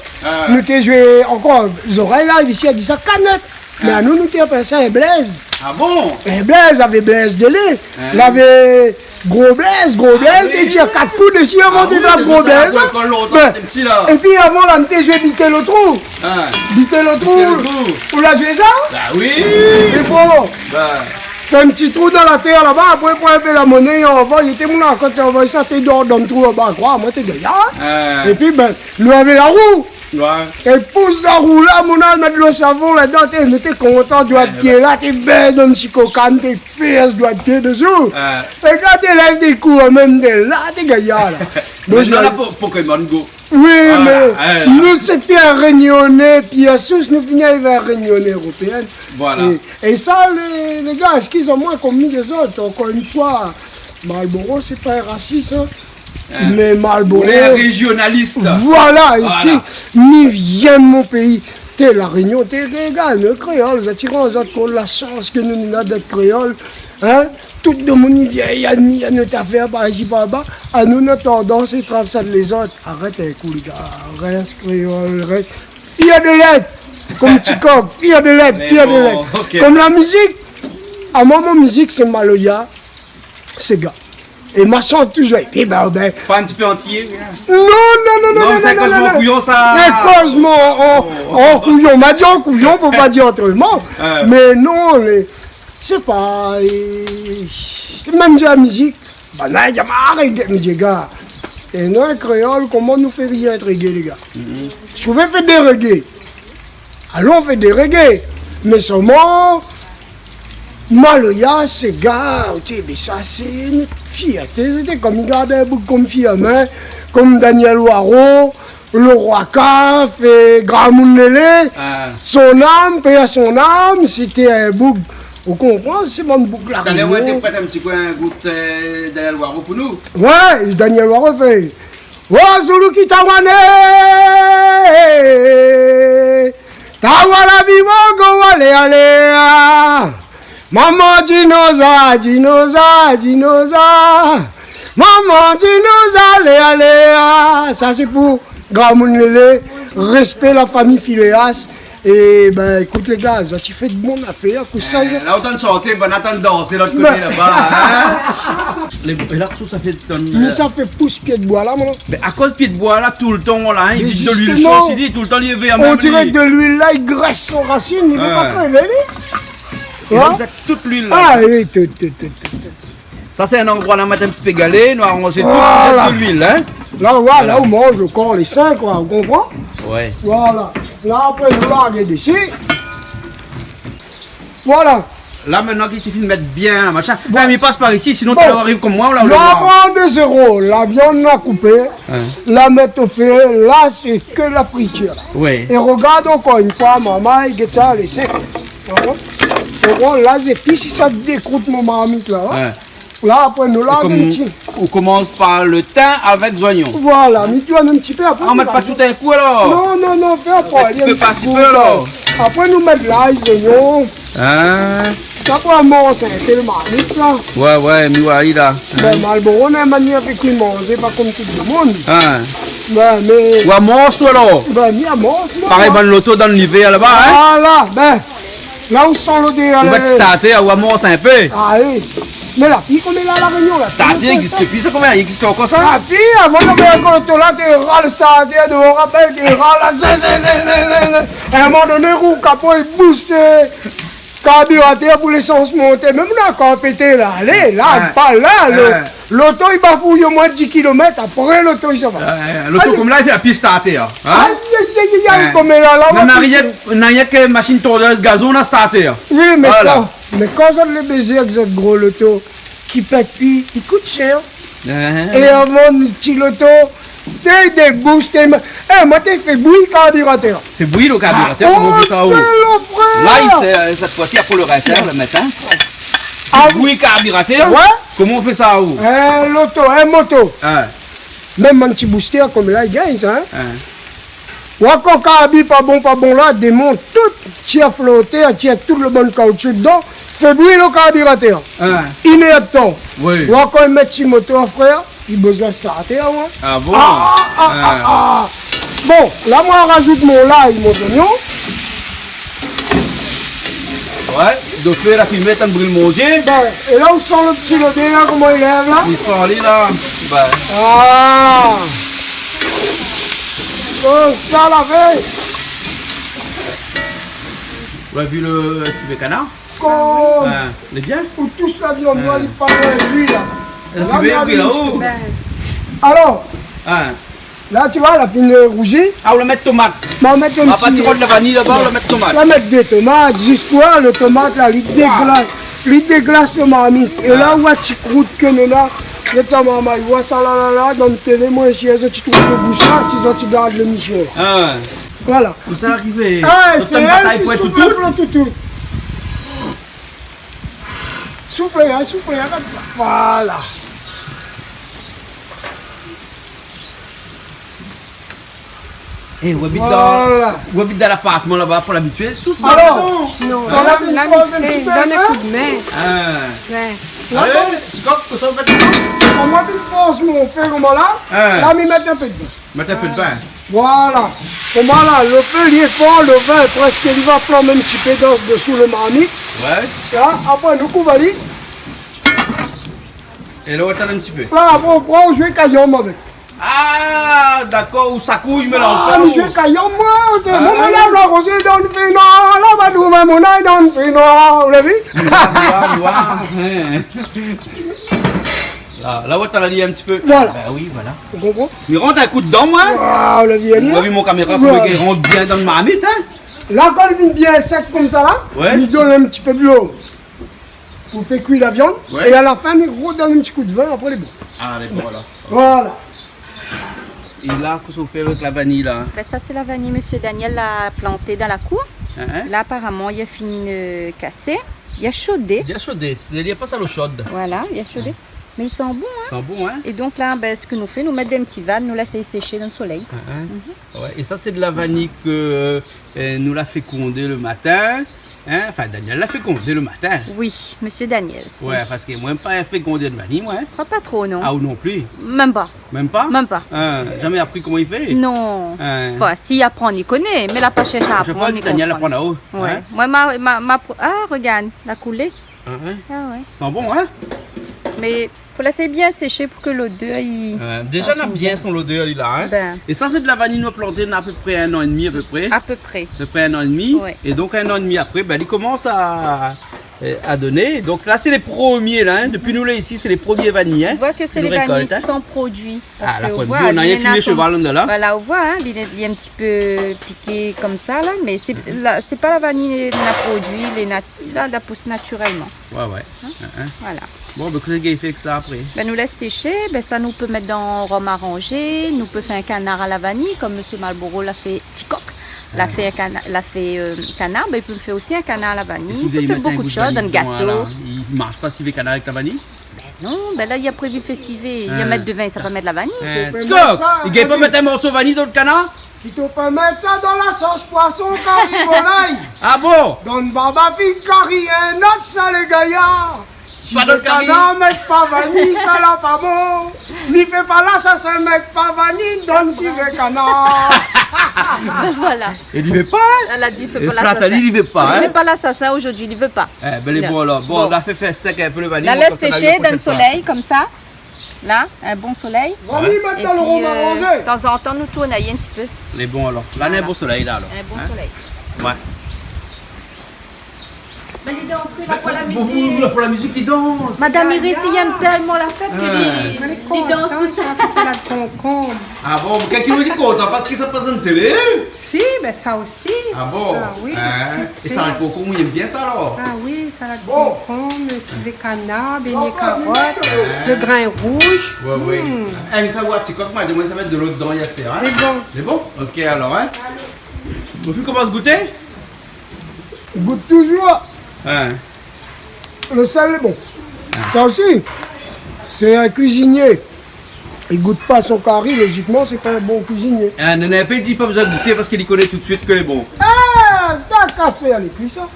nou té zoué ankor, zorèy la, isi, i di sa kanèt. Mé anou, nou té apèl sa in blèz. Ah bon ? In blèz, lavé blèz délé, lavé gro blèz, gro blèz, té tir kat kou dési avan té trap gro blèz, in. Bin, épi avan la, nou té zoué bité lo trou. Bité lo trou. Ou la zoué sa ? Ba oui. É bon, fé in ti trou dan la tèr laba, apré pran in pé la moné, anvoy, té moun la, kan té anvoy sa, té dor dan trou laba, kroi amoin, té gayar. Épi, bin, nou lavé la rou. Ouais. É pous la rou la, moun la mèt lo savon ladan, té, nou té kontan, doi d'pié la, té bèz dan in ti kokann, té fé doi d'pié désou. É kan té lèv dé kou, mèm té la, té gayar la. Mintnan, la, Po-, Pokémon Go. Oui, mé nou, sé Pièr Rényoné, Pièr Sous, nou fini èk Rényoné éropéèn. Voilà. É, é sa, lé, lé gars, eskizé amoin, konm mi di azot, ankor in foi, Marlboro, sé pa in rasis, in. Mé Marlboro. Ou lé réjionalis. Voilà, éskiz, mi vien de mon péi. Té, La Rényon, té, lé gars, nou kréol, zot i rann azot kont la shans ke nou néna d'èt kréol, in. Tout domoun i vien, i admir nout zafèr, par isi, par laba. Anou, nout tandans, sé trap sa lézot. Arèt in kou, lé gars. Rès kréol, rès fièr de l'èt. Konm Ti Kok, fièr de l'èt, fièr de l'èt. Konm la mizik. Amoin, mon mizik, sé maloya, séga. É ma shant touzour, épi, bin, bin. Pa in ti pé antiyé, rien ? Non, non, non, non, non, non, non, non. Non, mé sa i koz mon kouyon, sa. Sa i koz mon, an, an kouyon. Ma di an kouyon pou pa dir otroman. Mé non, lé, sé pa, é, sé mèm si la mizik. Banna i di amoin, ah, reggae, mi di, gars. É nou, kréol, koman nou fé rien èk reggae, lé gars ? Si ou vé fé dé reggae, alon fé dé reggae. Mé solman, maloya, séga, oté, mé sa, sé nout fièrté. Sété konm i gard in boug konm Firmin, konm Danyèl Waro, lo Roi Kaf, é Gramoun Lélé, son âme, paix à son âme, sété in boug, ou konpran, sé bann boug La Rényon. Talèr, ou té prèt in ti kou, in gout, euh, Danyèl Waro pou nou. Ouais, Danyèl Waro fé, Wa Zulu ki tawane, tawa la vi wa go wa le ale a. Manman dinoza, dinoza, dinoza. Manman dinoza, le ale a. Sa sé pou Gramoun Lélé, rèspé la fami Filéas. É bin, ékout, lé gars, zot i fé de bon zafèr, kou sa, la, ou antann shanté, banna i antann dansé lot koté laba, in. Lé, é la, kou sa fé tann, mi, euh, sa fé pous pié d'boi la, moin. Mé akoz pié d'boi la, toultan la, in, i vid de luil sho, i di toultan, li lé vèr mèm, on diré li. De luil la, i grès son rasine, li vé pa krévé, li. É donk, sa, tout luil la. Ah oui, tout, tout, tout. Sa, sé in landroi, nou la mèt in ti pé galé, nou la aranzé tout, nou zèt de luil, in. La, voilà, ou manz ankor lé sin, koi, ou konpran ? Ouais. Voilà. La, apré, nou larg dési. Voilà. La, mintnan ki ti fine mèt bien, la, machin. Bon. Mé pas par isi, sinon ou va ariv konm moin, la, ou la pran dé zéro. La viann la koupé, la mèt o fé, la, sé ke la fritir, la. Ouais. É rogard ankor in foi, marmay, gèt sa, lé sèk. Hein ? Sé bon, la, zépis, si sa dékrout mon marmit, la, hein ? Ouais. La, apré, nou la, ou komans par le tin avèk zoignon. Voilà, mi tourn in ti pé, apré, ou mèt pa tout in kou, alor ? Non, non, non, fé apré, in ti pé par ti pé, alor. Apré, nou mèt lay, zoignon. Hein ? Apré, nou mors in pé le marmit, la. Ouais, ouais, mi oi, la. Bin, Malboro, na in manièr fé kui manzé, pa konm tout le moun. Hein. Bin, mé ou amors, ou, alor ? Bin, mi amors, moin. Parèy bann loto dan livèr, laba, hein ? Voilà, bin. La ou san lodèr, la. Ou mèt starter, ou amors in pé. Ah oui. Mé la pi, koméla, La Rényon, la pi, starter i égzis pi, sa, koméla i égzis ankor, sa ? La pi, avan, nou té ral starter, nou rapèl, té ral, zin, zin, zin. A in moman doné, rou kapo i bous, karbirateur pou lésans monté. Mèm nou la ankor pété, la. Alé, la, pa la, lo, loto i bafouy omoin dis kilomèt, apré loto i sava. Loto, koméla, i fé pi starter, hein ? Ay, ay, ay, ay, ay, koméla, la, mèm ou na rienk, na rienk machine tondèz gazon, na starter. Oui, mé kan, mé kan zot lé bézé avèk zot gro loto ki pèt pi, i kout shèr. Hein. É avan, ti loto, té débous, té ma-, é, moin té fé bouyir karbirateur. Fé bouyir le karbirateur, koman ou fé sa, ou ? Lay, sé, euh, sèt foi si, apré le rès, hein, le mèt, hein. Ah, bouyir karbirateur ? Ouais. Koman ou fé sa, ou ? Euh, loto, in moto. Hein. Mèm in ti booster, koméla, i gingn sa, hein. Hein. Ou oi, kan karbi pa bon, pa bon la, démont tout, tir floté, tir tout le bann kaoutchou dedan, fé bouyir le karbirateur. Hein. Inn èr d'tan. Oui. Ou oi, kan i mèt si moto, frèr, i bezoin starter, hein. Ah bon ? Ah, ah, ah, ah. Bon, la, moin razout mon lay, mon zoignon. Ouais, do fé la fimé, tann bril mon zié. Bin, é la ou san le ti lodèr la, koman i lèv la ? I san ali la. Bin. Ah. Bon, sa la fé. Ou la vi le, euh, sivé kanar ? Kom. Hein, lé bien ? Ou tous la viann, hein, li pa loin d'luil la. La fimé la bril la-o. Bin. Alor. Hein. La, ti oi, la fine rouzi. Ah, ou la mèt tomat. Bin, ou mèt in ti, pa ti rod la vaniy laba, ou la mèt tomat. Ou la mèt dé tomat, zis koi, le tomat la, li déglas, li déglas le marmit. É la, ou oi ti krout ke néna, gèt sa, marmay, ou oi sa la, la, la, dan télé, moin, si zot i trouv le gou sa, si zot i gard le misyé. Ah. Voilà. Ou sa arivé. Ah, sé èl ki souf le toutou. Souflé, hein, souflé, hein, voilà. Eh, ou abit dan, ou abit dan lapartman laba, pou labitié, souf. Alor, non, la, la, mi fé, donn in kou d'min. Ah. Ouais. Alé, ti kok, kosa ou fé ? Koman mi fors mon fé, koman la ? Hein. La, mi mèt in pé d'vin. Mèt in pé d'vin. Voilà. Koman la, le fé li lé for, le vin prèsk li va flanm in ti pé dan, désou le marmit. Ouais. La, apré, nou kouv ali. É la, ou atann in ti pé. La, apré, ou pran, ou zoué kayanm avèk. Ah, dakor, ou sakouy, mélanz pa, ou. Ah, mi zoué kayanm, moin, ou té, ah, moin, la, la, rozé dan le fé noir, la, va nou, moin, mon ay dan le fé noir, ou la vi ? Noir, noir, noir, hein. La, la, ou atann ali in ti pé. Voilà. Bin oui, voilà. Ou konpran ? Mi rant in kou d'dan, moin. Ah, ou la vi, ou la vi mon kaméra, koman li rant bien dan le marmit, hein. La, kan li vien bien sèk konmsa, la, ouais, mi donn in ti pé dolo pou fé kui la viann. Ouais. É a la fin, mi rodonn in ti kou d'vin, apré, lé bon. Ah, dakor, alor. Voilà. É la, kosa ou fé avèk la vaniy, la ? Bin, sa, sé la vaniy Monsieur Daniel la planté dan la kour. Hein, hein. La, aparaman, li la fine, euh, kasé. Li la shodé. Li la shodé. Sé, li la pas a lo shod. Voilà, li la shodé. Mé i san bon, hein. I san bon, hein. É donk la, bin, sak nou fé, nou mèt dan in ti van, nou lès séshé dan le solèy. Hein, hein. Mhm. Ouais, é sa, sé de la vaniy ke, euh, nou la fé kondé le matin, hein. Enfin, Daniel la fé kondé le matin. Oui, Monsieur Daniel. Ouais, oui. Parske moin, pa fé kondé le vaniy, moin, hein. Kroi pa tro, non. Ah, ou non pli ? Mèm pa. Mèm pa ? Mèm pa. Hein, zamé apri koman i fé ? Non. Hein. Anfin, si aprann, li koné, mé la pa shèrsh a aprann, li konpran. Shak foi, Daniel la aprann la-o, hein. Ouais. Moin, ma, ma, ma pro-, ah, rogard, la koulé. Ah ouais ? Ah ouais. I san bon, hein ? Mé fo lès bien séshé pou ke lodèr, i, euh, déza, na bien son lodèr, li, la, hein ? Bin. É sa, sé de la vaniy nou la planté, na apépré in an é dmi, apépré. Apépré. Apépré in an é dmi. Ouais. É donk, in an é dmi apré, bin, li komans a, euh, a doné. Donk la, sé lé promié la, in. Dopi nou lé isi, sé lé promié vani, in. Ou voi ke sé lé vani san produi. Parske ou voi, li néna son, voilà, ou voi, in, li lé, li lé in ti pé piké konmsa la, mé sé, la, sé pa la vani néna produi, li lé nat-, la, la pous natirèlman. Ouais, ouais. In ? Voilà. Bon, bin, kosa i fé èk sa apré ? Bin, nou lès séshé, bin, sa nou pé mèt dan rom aranzé, nou pé fé in kanar a la vani, konm mésyé Malboro la fé Tikok. La fé in kana-, la fé, euh, kanar, bin, i pé fé osi in kanar a la vani. I pé fé bonpé de shoz, dan gato. Li marsh pa sivé kanar avèk la vani ? Bin non, bin la, li la prévi fé sivé. Li la mèt de vin, sa pa mèt la vani. Tikok, i gingn pa mèt in morso vani dan lo kanar ? Ki té pé mèt sa dan la sos poison, kari volay. Ah bon ? Dan baba fine kari, in ot sa lé gayar. Sivé kanar, mèt pa vani, sa la pa bon. Mi fé pa lasasin, mèt pa vani dan sivé kanar. Voilà. É li vé pa, in ? La di, fé pa lasasin. Flat, li vé pa, in ? Fé pa lasasin zordi, li vé pa. Eh bin, lé bon alor. Bon, nou la fé, fé sèk in pé lo vani. La lès séshé dan lo solèy konmsa. La, in bon solèy. Vani, mèt dan lo rom aranzé. Épi, euh, tanzantan, nou tourn ali in ti pé. Lé bon alor. La, in bon solèy la alor. In bon solèy. Ouais. Bin, li dans, ké la, pou la mizik. Pou la mizik, li dans. Madam Iris i èm tèlman la fèt ke li, li dans tousèl. Lé kontan, sa, sa la konkonm. Ah bon, kèlkin i di kontan parske sa i pas dan la télé ? Si, bin sa osi. Ah bon ? Ah oui, super. É salad konkonm, ou èm bien sa alor ? Ah oui, salad konkonm, sivé kanar, bégné karot, lo grin rouz. Ouais, ouais. Eh, mé sa, ou a Tikok, ma di, moin sa mèt dolo dan yèr, in ? Lé bon. Lé bon ? Ok alor, in ? Ou fine komans gouté ? Gout touzour. In. Lo sèl lé bon. Sa osi, sé in kuizinié. Li gout pa son kari, lojikman, sé pa in bon kuizinié. Ah, non, non, i di pa bezoin gouté parske li koné tout suit ke lé bon. Ah, sa kasé a lé kui sa.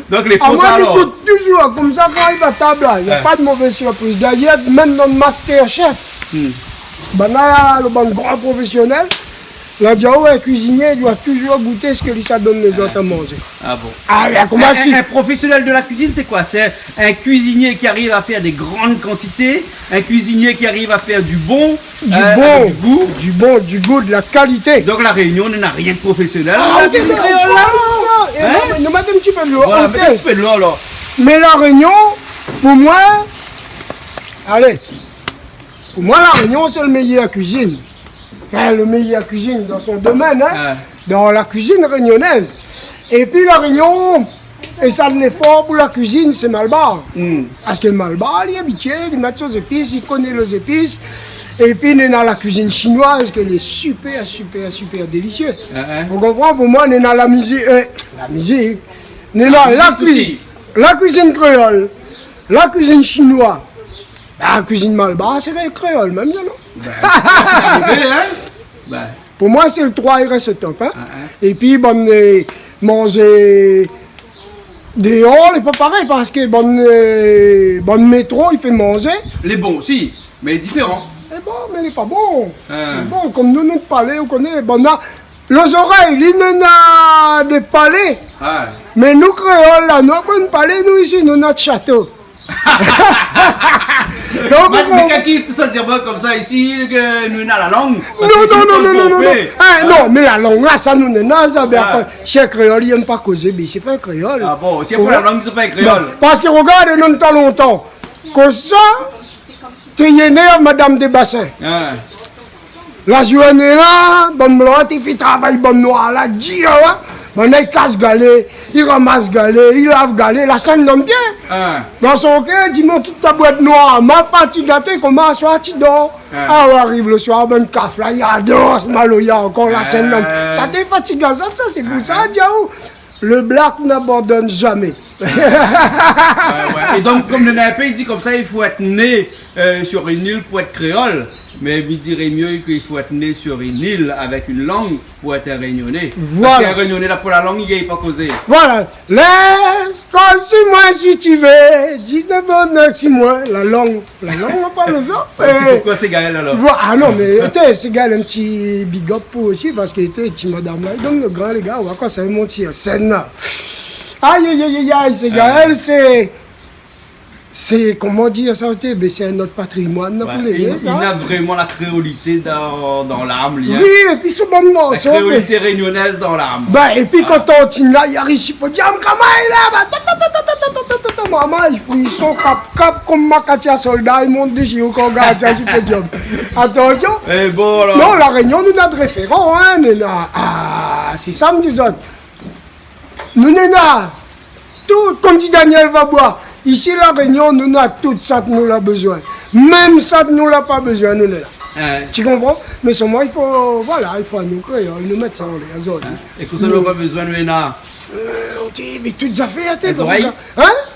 Donk lé fo sa alor. Ah, moin, mi gout touzour, konmsa, kan i ariv a tab la, na pa de mové sirpriz. Dayèr, mèm dan Masterchef, banna, lo bann gran profésionèl, la di, ah ouais, kuizinié i doi touzour gouté sak li sa donn lézot a manzé. Ah bon ? Ah, la, koman si ? Un, un professionnel de la cuisine, c'est quoi ? C'est un cuisinier qui arrive à faire des grandes quantités, un cuisinier qui arrive à faire du bon, du bon, euh, avec du goût. Du bon, du goût, de la qualité. Donk La Rényon na rienk profésionèl dan la kuizine kréol la. Ah, ok, mé nou mèt in ti pé dolo. Voilà, mèt in ti pé dolo alor. Mé La Rényon, pou moin, alé, pou moin, La Rényon, sé lo méyèr kuizine. Anfin, lo méyèr kuizine dan son domèn, in, dan la kuizine rényonèz. Épi La Rényon, é sa lé for pou la kuizine, sé Malbar. Parske Malbar, li abitié, li mèt son zépis, li koné lo zépis. Épi néna la kuizine shinoiz, ke lé super, super, super délisié. Ou konpran, pou moin, néna la mizik, euh, la mizik. Néna la kuizine, la kuizine kréol, la kuizine shinoiz. Bin, kuizine malbar, sé kréol mèm, non ? Bin, sé arivé, in ? Bin. Pou moin, sé lo troi i rès top, in. Épi, bann, euh, manzé déor, lé pa parèy, parske bann, euh, bann métro i fé manzé. Lé bon osi, mé lé diféran. Lé bon, mé lé pa bon. Lé bon, konm nou, nou palé, ou koné, banna, lo zorèy, li néna de palé. Mé nou, kréol la, nou, kan nou palé, nou, isi, nou, nout shato. Donk, mé, mé kan ki sa di amoin konmsa isi, ke nou néna la lang, parske non, non, non, non, non. Eh, non, mé la lang la, sa nou néna sa, bin, shé kréol, i èm pa kozé, bin, sé pa kréol. Ah bon, sé pou la lang, sé pa kréol. Non, parske, regard, dan tan lontan, kosa, té i énèrv Madam Desbassins. La zourné la, bann blan té fé travay bann noir la, dir la. Banna i kas galé, i ramas galé, i lav galé, la sèn dan pié. Dan son kèr, di, mon kit ta bwèt noir, ma fatig até, koman aswar ti dor. Ah, ariv lo swar, bann kaf la, i ador maloya ankor, la sèn dan. Sa té fatigan sa, sa, sé pou sa, di aou, le black n'abandonne jamais. Ouais, ouais. É donk, konm néna in pé i di konmsa, il faut être né, euh, sur une île pour être créole. Mé mi diré myé ke il faut être né sur une île avec une langue pour être un Réunionnais. Voilà. Parske in Rényoné la, pou la lang, i gingn pa kozé. Voilà. Lès koz si moin si ti vé, di de bon si moin, la lang. La lang, nou parl sa. Sé poukoi sé Gaël, alor ? Ah non, mé, té, sé Gaël, in ti big up pou osi, parske, té, ti madam la, i donn lo gran, lé gars, ou voi, kan sa i mont si sèn la. Ay, ay, ay, ay, ay, sé Gaël, sé Sé, koman dir sa, oté, bin, sé in not patrimoine, non, pou lé vié, sa. Li na vréman la kréolité dan, dan lam, li, in. Oui, épi sé bon morso, la kréolité rényonèz dan lam. Bin, épi kan tantine la i ariv si podiom, koman i lé, ba, ta, ta, ta, ta, maman, i frison, kap, kap, kom makatia solda, i mont dési ou kan gard sa si podiom. Atansion. Non, La Rényon, nou na de référan, in, nou na, ah, sé sa, mi di zot. Nou néna tout, kom di Daniel Vabwa, isi La Rényon, nou néna tout sak nou la bezoin. Mèm sak nou la pa bezoin, nou néna. Ti konpran ? Mé solman, i fo, voilà, i fo anou kréol, nou mèt sa anlèr azot. É kosa nou la pa bezoin, nou néna ? Euh, oté, mé tout zafèr, té, zorèy ? In ?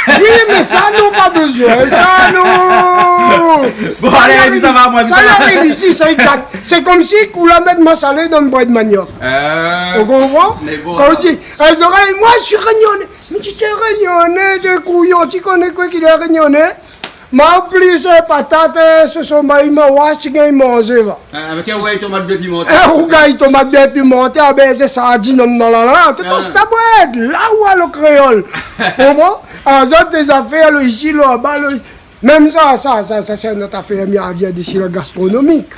Oui, mé sa, nou pa bezoin, sa, nou. Bon, alé, sa, sa va, moin, sa, sa va. Sa, isi, sa i gat. Sé komsi ou la mèt masalé dan in brèd maniok. Ou konpran ? Mé bon, kan ou di, é, zorèy, moin, mi lé rényoné. Mé ti lé rényoné, de kouyon, ti koné koué ki lé rényoné ? Ma plis, é, patat, é, soso, maï, mawas, ti gingn manzé, va. Ah, avèk in rougay tomat bien pimanté. In rougay tomat bien pimanté, abèzé sardine, non, la, la. Tout an stabouèt, la ou a lo kréol. Konpran ? Azot, dé zafèr, lo isi, lo laba, lo, mèm sa, sa, sa, sa, sé in not afèr, mi arvien dési la gastronomik.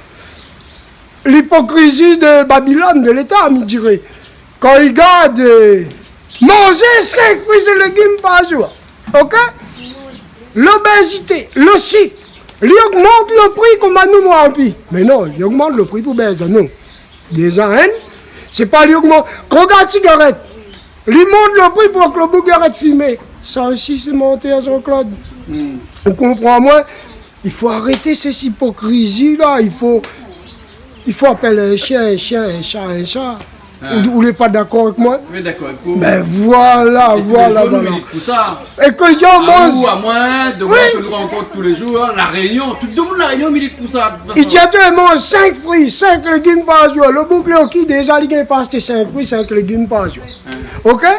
L'hypocrisie de Babylone, de l'État, mi diré. Kan i gard, euh, manzé sink frui é légim par zour. OK ? Lobézité, lo sik, li ogmant lo pri kom anou, moin, anpi. Mé non, li ogmant lo pri pou bèz anou. Déza, in ? Sé pa li ogmant. Kan ou gard sigarèt, li mont lo pri pou lo boug i arèt fimé. Sa osi, sé mantèr, Jean-Claude. Ou konpran amoin ? I fo arété sé ipokrizi la, i fo, i fo apèl in shien in shien, in sha in sha. Ou, ou lé pa dakor avèk moin ? Oui, dakor avèk ou. Bin voilà, voilà, voilà. É toulézour nou milit pou sa. É ke di amoin, amoin, de moin ke nou rankont toulézour, La Rényon, tout domoun La Rényon milit pou sa, de tout fason. I di anou, manz sink frui, sink légim par zour. Lo boug lé oki, déza, li gingn pa ashté sink frui, sink légim par zour. OK ?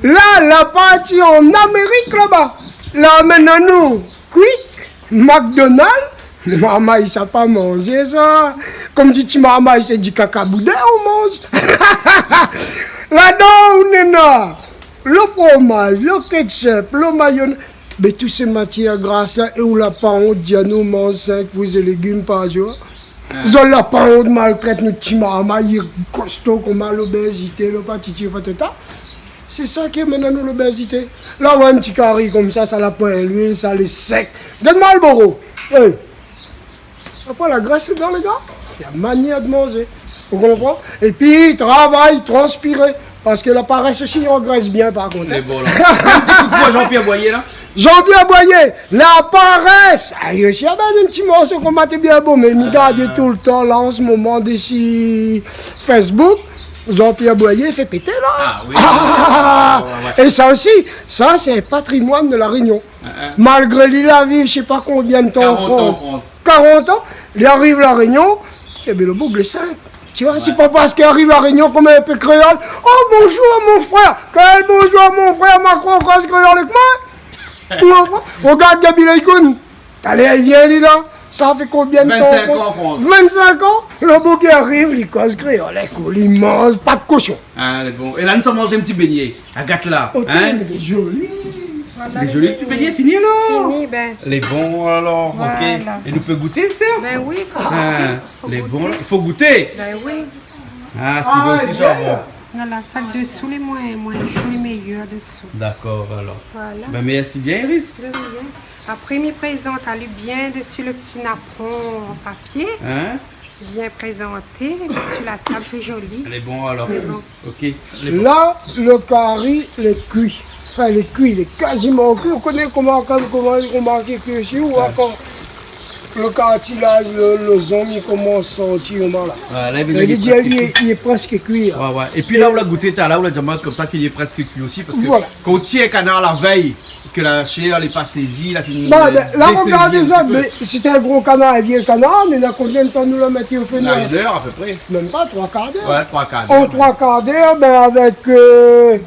La, la parti an Amérik laba. La amenn anou Quick, McDonald, marmay sa pa manzé sa. Kom di ti marmay, sé di kaka boudin ou manz. Ladan ou néna lo fromaz, lo ketchup, lo mayonèz. Mé tout sé matièr gras la, é ou la pa ont di anou manz sink frui é légim par zour. Zot la pa ont maltrèt nout ti marmay, kosto, koman lobézité, lo patiti, lo patata. Sé sa ki amenn anou lobézité. La ou oi in ti kari komsa, sa la poin luil, sa lé sèk. Gard Marlboro. É. Na pa la grès ladan, lé gars. Sé la manièr de manzé. Ou konpran ? Épi travay, transpiré. Parske la parès osi i angrès bien, par kont, in. Mé bon, la. In ti kou d'pwin Jean-Pierre Boyer, la. Jean-Pierre Boyer, la parès. Ah, li osi, ah bin, in ti morso koman té bien bon, mé mi gard toultan la, an se moman, dési Facebook, Jean-Pierre Boyer i fé pété la. Ah oui. Ah, ouais, ouais. É sa osi, sa sé in patrimoine de La Rényon. Malgré li la viv, mi sé pa konbien d'tan an Frans. Karant an an Frans. Karant an, li ariv La Rényon, ébin, lo boug lé sinp. Ti oi, sé pa parske ariv La Rényon kom in pé kréol. Oh, bonjour, mon frère. Kèl bonjour, mon frère, Macron, koz kréol avèk moin. Ou konpran ? Rogard Gaby Leïkoun. Talèr li vien, li la. Sa fé konbien d'tan an Frans ? Vinn-sink an an Frans. Vinn-sink an, lo boug i ariv, li koz kréol avèk ou, li manz pat koshon. Ah, lé bon. É la, nou sa manz in ti bégné. Agard la, in ? Lé zoli. Lé zoli, ti bégné fini, alor ? Fini, bin. Lé bon, alor, OK. Voilà. É nou pé gouté, Esther ? Bin oui, fo gouté. Lé bon, i fo gouté. Bin oui. Ah, sé bon osi, sa, bon. Voilà, sa désou, lé moin, moin sho, lé méyèr désou. Dakor, alor. Voilà. Bin, mèrsi bien, Iris. De rien. Apré, mi prézant ali bien dsi lo ti napron an papié. In ? Bien prézanté, dsi la tab, sé zoli. Lé bon, alor. Lé bon. OK. Lé bon. La, lo kari lé kui. Anfin, lé kui, lé kaziman kui. Ou koné koman, koman, koman i kui osi, ou ankor lo kartilaz, lo, lo zonm, i komans sorti, koman la. Ouais, la, li lé prèsk kui. Li lé prèsk kui, in. Ouais, ouais. Épi la, ou la gouté, la, ou la di amoin komsa ki lé prèsk kui osi, parske kan ou tié in kanar la vèy, ke la shèr lé pa sézi, la fini désézi in ti pé. Bin, la, rogard sa, mé sété in gro kanar, in vié kanar, mé na konbien d'tan nou la mèt o fé noir ? Na in èr, apépré. Mèm pa, troi kar d'èr. Ouais, troi kar d'èr. An troi kar d'èr, bin, avèk, euh,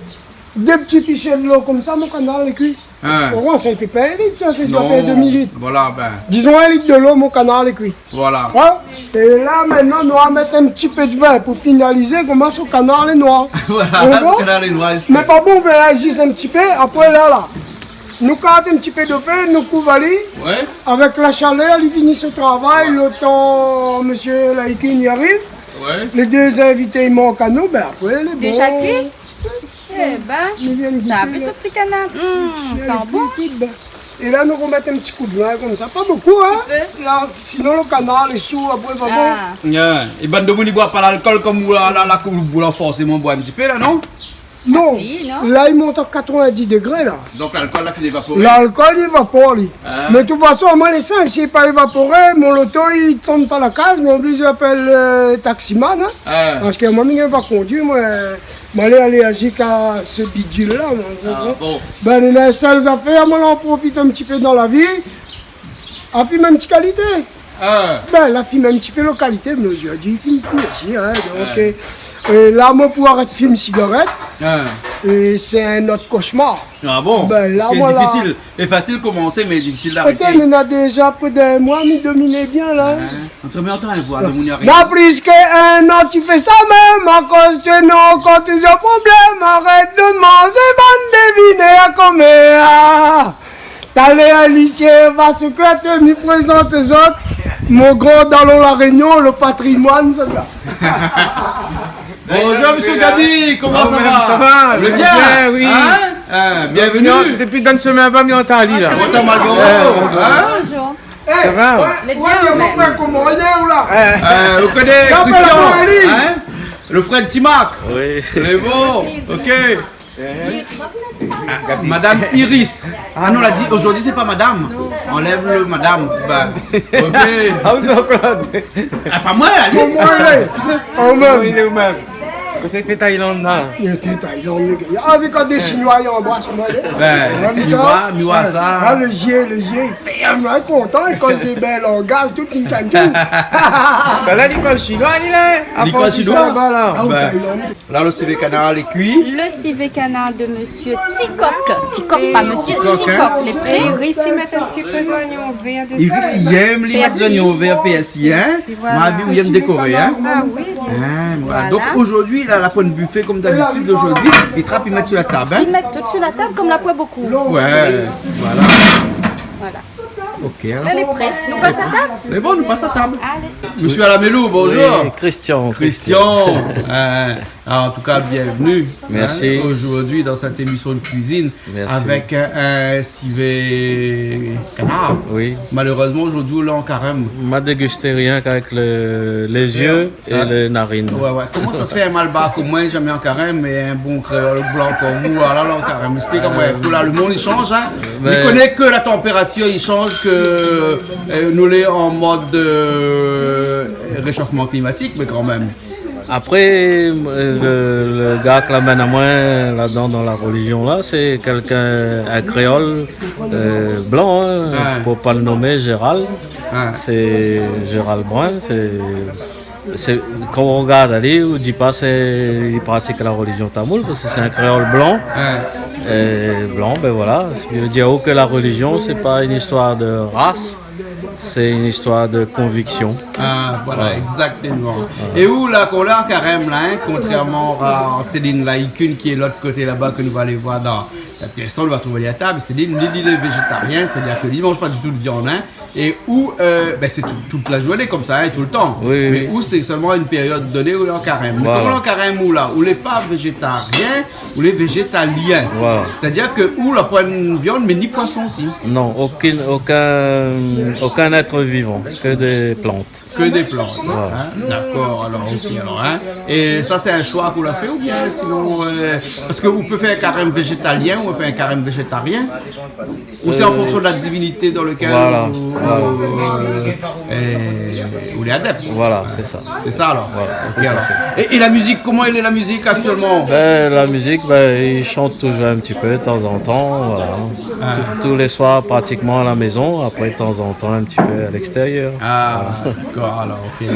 dé ti pisé dolo komsa, mon kanar lé kui. In. Ou oi, sa i fé pa in lit, sa, sa i doi fèr dé mil lit. Non, voilà, bin. Dizon in lit dolo, mon kanar lé kui. Voilà. In ? É la, mintnan, nou va mèt in ti pé d'vin pou finalizé, koman son kanar lé noir. Voilà, son kanar lé noir, sé... Mé pa bon, mé la, zis in ti pé, apré, la, la. Nou kart in ti pé dofé, nou kouv ali. Ouais. Avèk la shalèr, li fini son travay, ouais, lo tan mésyé Laïkine i ariv. Ouais. Lé dé zinvité i mank anou, bin apré, lé bon. Déza kui ? É bin, nou vien sa gout, la. Sa i fé lo ti kanar. Mm, i san bon. Kui tout, bin. É la, nou romèt in ti kou d'vin konmsa, pa bokou, hein. Ti pé. La, sinon lo kanar lé sour, apré, pa bon. Ah. Ouais. É bann demoun i boir pa lalkol konm ou la, la, la, konm ou la, forséman boir in ti pé la, non ? Non. Ah oui, non ? La, i mont a katrevin-dis dégré, la. Donk lalkol la fine évaporé. Lalkol i évapor, li. Ah. Mé tout fason, amoin lé sinp, si li pa évaporé, mon loto i désann pa la kaz, mi oblizé apèl, euh, taximan, hein. Ah. Parske moin, mi gingn pa kondui, moin, moin lé alérzik a se bidil la, moin. Ah, bon. Bin, néna in sèl zafèr, moin, la, an profit in ti pé dan la vi. Afim in ti kalité. Ah. Bin, la fim in ti pé lo kalité, mé zordi, fim pli isi, hein, donk, ah, euh, euh, la, moin, pou arèt fim sigarèt, ah, euh, sé in ot koshmar. Ah bon ? Bin, la, sé difisil. Lé fasil komansé, mé difisil arété. Pétèt, néna déza pré d'in moi, mi domine bien, la. Ah. Antrèman, antann, in voi, non, demoun i ariv. Na plis ke in an, ti fé sa mèm, akoz té non, kan ti zot problèm, arèt de manzé, bann deviné a komèr. Talèr, lisié va se koué, mi prézant zot mon gran dalon La Rényon, lo patrimoine, sa la. Bonjour, monsieur Gabi, comment ça va ? Vous allez bien ? Bien, oui. Hein ? Hein, bienvenue. Depuis une semaine, on va bien t'aller, là. Content, Malboro, hein ? Bonjour. Ça va ? Eh, ouais, ouais, bien, mon frère, comment on est, là ? Euh, vous connaissez Christian, hein ? Le frère de Timac. Oui. C'est bon, ok. Ah, Madame Iris. Ah non, la di, zordi sé pa madame. Anlèv lo madame. Bin, ok. Ah, ou sé ankor la. Ah, pa moin, Alice. Pou moin, lé. Ou mèm. Kosa i fé Thaïlande, la ? Li té Thaïlande, lo gars. Avèk dé Shinoi, i anbras amoin, lé. Bin, Shinoi, mi voi sa. Ah, lo zié, lo zié, i fé, moin, kontan, kan sé bèl langaz, tout in kan tou. Bin la, li koz shinoi, li, la. Li koz shinoi laba, la. Ah, ou Thaïlande. La, lo sivé kanar lé kui. Le civet canard de monsieur Ticoc. Ticoc, pa monsieur Ticoc, hein. Ticoc, lé pré. Iris i mèt in ti pé zoignon vèr dedan. Iris i èm, li mèt zoignon vèr, pèrsi, hein. Persil, voilà. Ma vi ou i èm dékoré, hein. Ah oui, bien sûr. Hein, voilà. Voilà. Donk zordi, la, la poin bifé, konm dabitid, zordi, i trap, i mèt su la tab, hein. I mèt tout su la tab, konm la poin bokou. Ouais, voilà. Voilà. Ok, alors. Lé pré. Nou pas a tab ? Mé bon, nou pas a tab. Allez. Monsieur Alamelo, bonjour. Oui, Christian, Christian. Christian. Euh, alors, en tout cas, bienvenue, hein, merci, aujourd'hui dans cette émission de cuisine, merci, avec un, un civet canard. Oui. Malheureusement, aujourd'hui, on est en carême. Ma dégusté rien qu'avec le, les yeux. É lé narine. Ouais, ouais. Koman sa i fé in malbar konm moin, zamé an karèm, é in bon kréol blan konm ou, ala, la, an karèm ? Esplik amoin. Pou la, lo monn i sanz, hein. Mé mi koné ke la tanpératir i sanz, ke, euh, nou lé an mod, euh, réshofman klimatik, mé kanmèm. Apré, euh, lo, lo gars ki la amenn amoin ladan, dan la relizion la, sé kèlkin, in kréol, euh, blan, hein, pou pa lo nomé, Gérald. Ouais. Sé Gérald Brun, sé Sé, kan ou rogard ali, ou di pa sé, li pratik la relizion tamoul, parske sé in kréol blan. Ouais. É blan, bin voilà. I vé dir ke la relizion, sé pa in istoir de ras, sé in istoir de konviksion. Ah, voilà, exactement. Voilà. É ou, la, kan ou lé an karèm, la, hein, kontrèrman a Céline Laïcune, ki lé lot koté laba, ke nou va alé voir dan in ti instan, nou va trouv ali a tab. Céline, li, li lé véjétarien, sétadir ke li manz pa ditou de viann, hein. É ou, euh, bin, sé tout, tout la zourné konmsa, hein, toultan. Oui, oui. Mé ou, sé sèlman in périod doné ou lé an karèm. Voilà. Mé koman, an karèm ou la, ou lé pa véjétarien, ou lé véjétalien. Voilà. Sétadir ke ou, la poin viann, mé ni poison osi. Non, okin, okin, okin èt vivan, ke dé plant. Ke dé plant, hein. Voilà. Dakor, alor, ok, alor, hein. É sa, sé in shoi ke ou la fé, oubien sinon, euh, parske ou pé fé in karèm véjétalien ou fé in karèm véjétarien. Ou sé an fonksion de la divinité dan lekèl ou, ou, euh, ou lé adèp. Voilà, sé sa. Sé sa, alor. Voilà, tout à fait. Ok, alor. É, é la mizik, koman i lé la mizik aktièlman ? Bin, la mizik, bin, i shant touzour in ti pé, tazantan, voilà. Ah. Tout, tous les soirs, pratiquement à la maison, après, de temps en temps, un petit peu à l'extérieur. Ah, voilà, dakor, alor, ok.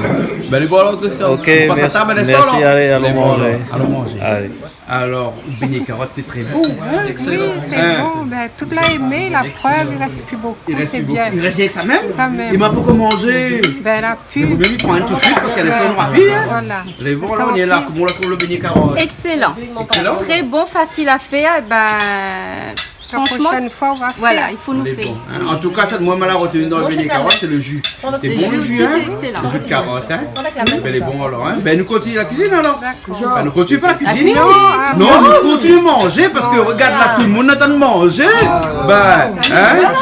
Bin, alé, bon, alor, Christian, nou pas a tab in instan, alor. Ok, mersi, alé, alon manzé. Alé, bon, alon manzé. Alé. Alor, bégné karot, sé tré bon, hein ? Oui, tré bon. Bin, tout la èmé, la prèv, i rès pi bokou, sé bien. I rès pi bokou. I rès rienk sa mèm ? Sa mèm. É ma pankor manzé. Bin, la pi. Mé vo mié mi pran inn tout suit parske la, sa nora pi, hein ? Voilà. Lé bon, la, nou lé la, koman ou la trouv lo bégné karot ? Excellent. Excellent. Très bon, facile à faire, bin, Franchement, la prochaine fois, on va faire. Voilà, il faut nous faire. Lé bon, hein. En tout cas, sak moin la retenu dan lo bégné karot, sé lo ji. Lé bon, lo ji, hein. Lo ji de karot, hein. Bin, lé bon, alor, hein. Bin, nou kontinié la kuizine, alor. Bin, nou kontinié pa la kuizine, non. Non, nou kontinié manzé, parske regard la, tout lo moun lé antrin manzé. Bin, hein.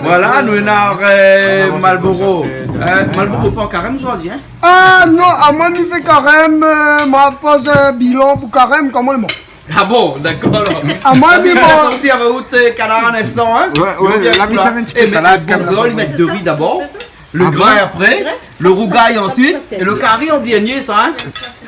Voilà, nou néna, euh, Malboro. Hein, Malboro, pa karèm zordi, hein. Ah non, amoin mi fé karèm, euh, ma poz in bilan pou karèm, koman lé mor. Ah bon, dakor, alor. Amoin mi manz sa osi avèk out, euh, kanar in instan, hein. Ouais, ouais, la mi sa mèt in ti pé salad, bon, kanmèm. Li mèt do ri dabor, lo grin apré, lo rougay ansuit, é lo kari an dernié, sa, hein.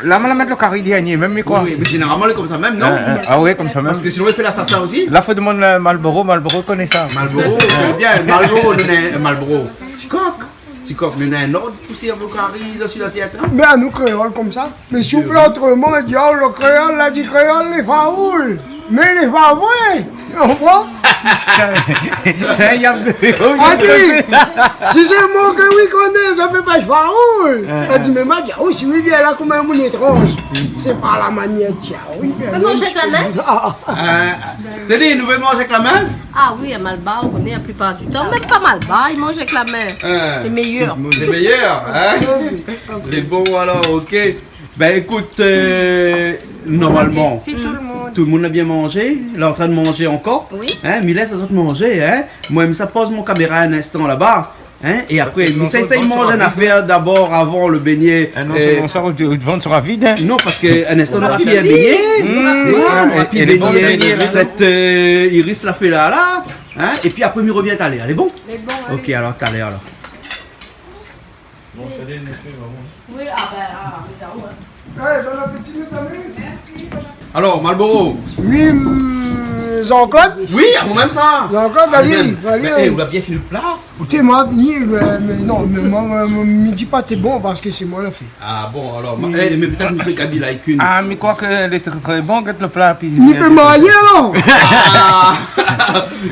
La, moin la mèt lo kari dernié, mèm, mi kroi. Oui, oui, mé zénéralman lé konmsa mèm, non ? Euh, euh, ah oui, konmsa mèm. Parske sinon, li fé la sasa osi. La, fo demann, euh, Malboro, Malboro i koné sa. Malboro, sé bien, Malboro, nou néna, euh, Malboro. Ti kok. Ti kok, mé néna in ord pou sèrv lo kari dan sud-asiat, hein ? Mé anou kréol konmsa. Mé si ou fé otroman, diav, lo kréol la di kréol lé faoul. Mé lé pa vré. Ou konpran ? Sé in yap de... Ah, di, si sé moin ke oui koné, sa pé pa èt faoul. Ah, di, mé ma di, oh, si oui, bien la, konm in moun étranz. Sé pa la manièr, diav, oui, bien. Fé manzé avèk la min ? Ah, ah. Euh, Céline, nou vé manz avèk la min ? Ah oui, a Malbar, ou koné, la plipar di tan, mèm pa Malbar, i manz avèk la min. Hein. Lé méyèr. Lé méyèr, hein ? Lé bon, alor, ok. Bin, ékout, euh, normalman, tout lo moun la bien manzé, la antrin manzé ankor. Oui. Hein, mi lès azot manzé, hein. Moin, mi sa poz mon kaméra in instan laba. Hein, é apré, mi sa éséy manz in afèr dabor avan lo bégné. Ah non, euh, sé bon sa, ou, ou devan sera vid, hein. Non, parske in instan, nou nora pi bégné. Voilà, nou nora pi bégné. Sèt, euh, Iris la fé la, la. Hein, épi apré, mi revien talèr. Lé bon ? Lé bon, alé. Ok, alor, talèr, alor. Bon, sa lé, mésyé, vréman. Oui, ah bin, ah, mé sa, ouais. Eh, bon appétit, mes amis. Alor, Malboro. Oui, mm, Jean-Claude. Oui, amoin mèm sa. Jean-Claude, alé, alé. Bin, eh, ou la bien fini lo pla ? Ékout, moin la fini, mé, mé non, mé moin, moin, moin, mi di pa té bon parske sé moin la fé. Ah bon, alor, eh, mé pétèt Monsieur Kabila, i kui. Ah, mi kroi ke lé trè, trè bon, gèt lo pla, pi... Mi pé marié, alor ? Ah.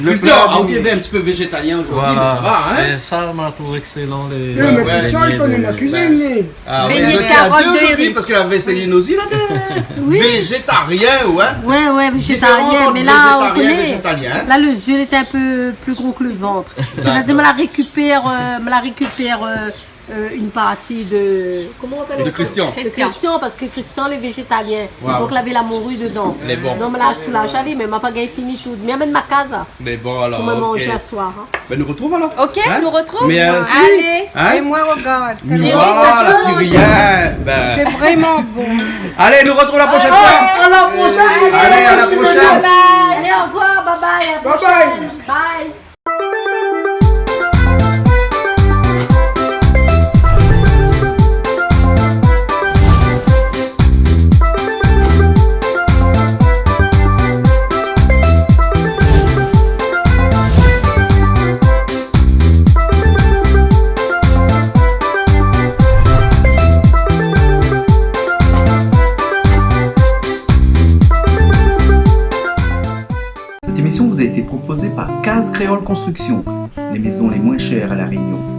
Christian, ah, ou lé in ti pé véjétarien zordi, mé sa va, hein ? Voilà. É sa, ma trouv ékselan, lé... Oui, mé Christian, li koné ma kuizine, li. Ah ouais, bégné karot, dé ri. Parske la vésèl, li nou di la, té véjétarien, ouais. Ouais, ouais, véjétarien, mé la, ou koné, différans ant véjétarien é véjétarien, hein. La, lo zié lété in pé pli gro ke lo vant. Sétadir, ma la rékipèr, euh, ma la rékipèr, euh, euh, in parti de, koman i apèl sa ? De Christian. De Christian, parske Christian lé véjétarien. Wow. Donk, lavé la mori dedan. Lé bon. Donk, ma la soulaz ali, mé ma pa gingn fini tout. Mi amenn ma kaz, hein. Mé bon, alor, ok. Pou moin manzé aswar, hein. Bin, nou retrouv alor. Ok, nou retrouv. Hein ? Mé, euh, si. Alé, hein ? É moin, regard. Voilà, pi rien. Bin. Sé vréman bon. Alé, nou retrouv la proshèn foi. Ah, à la prochaine. Alé, à la proshèn. Bye bye. Alé, au revoir, bye bye, à la prochaine. Bye bye. Bye. Cette émission vous a été proposée par Case Créole Construction, les maisons les moins chères à La Réunion.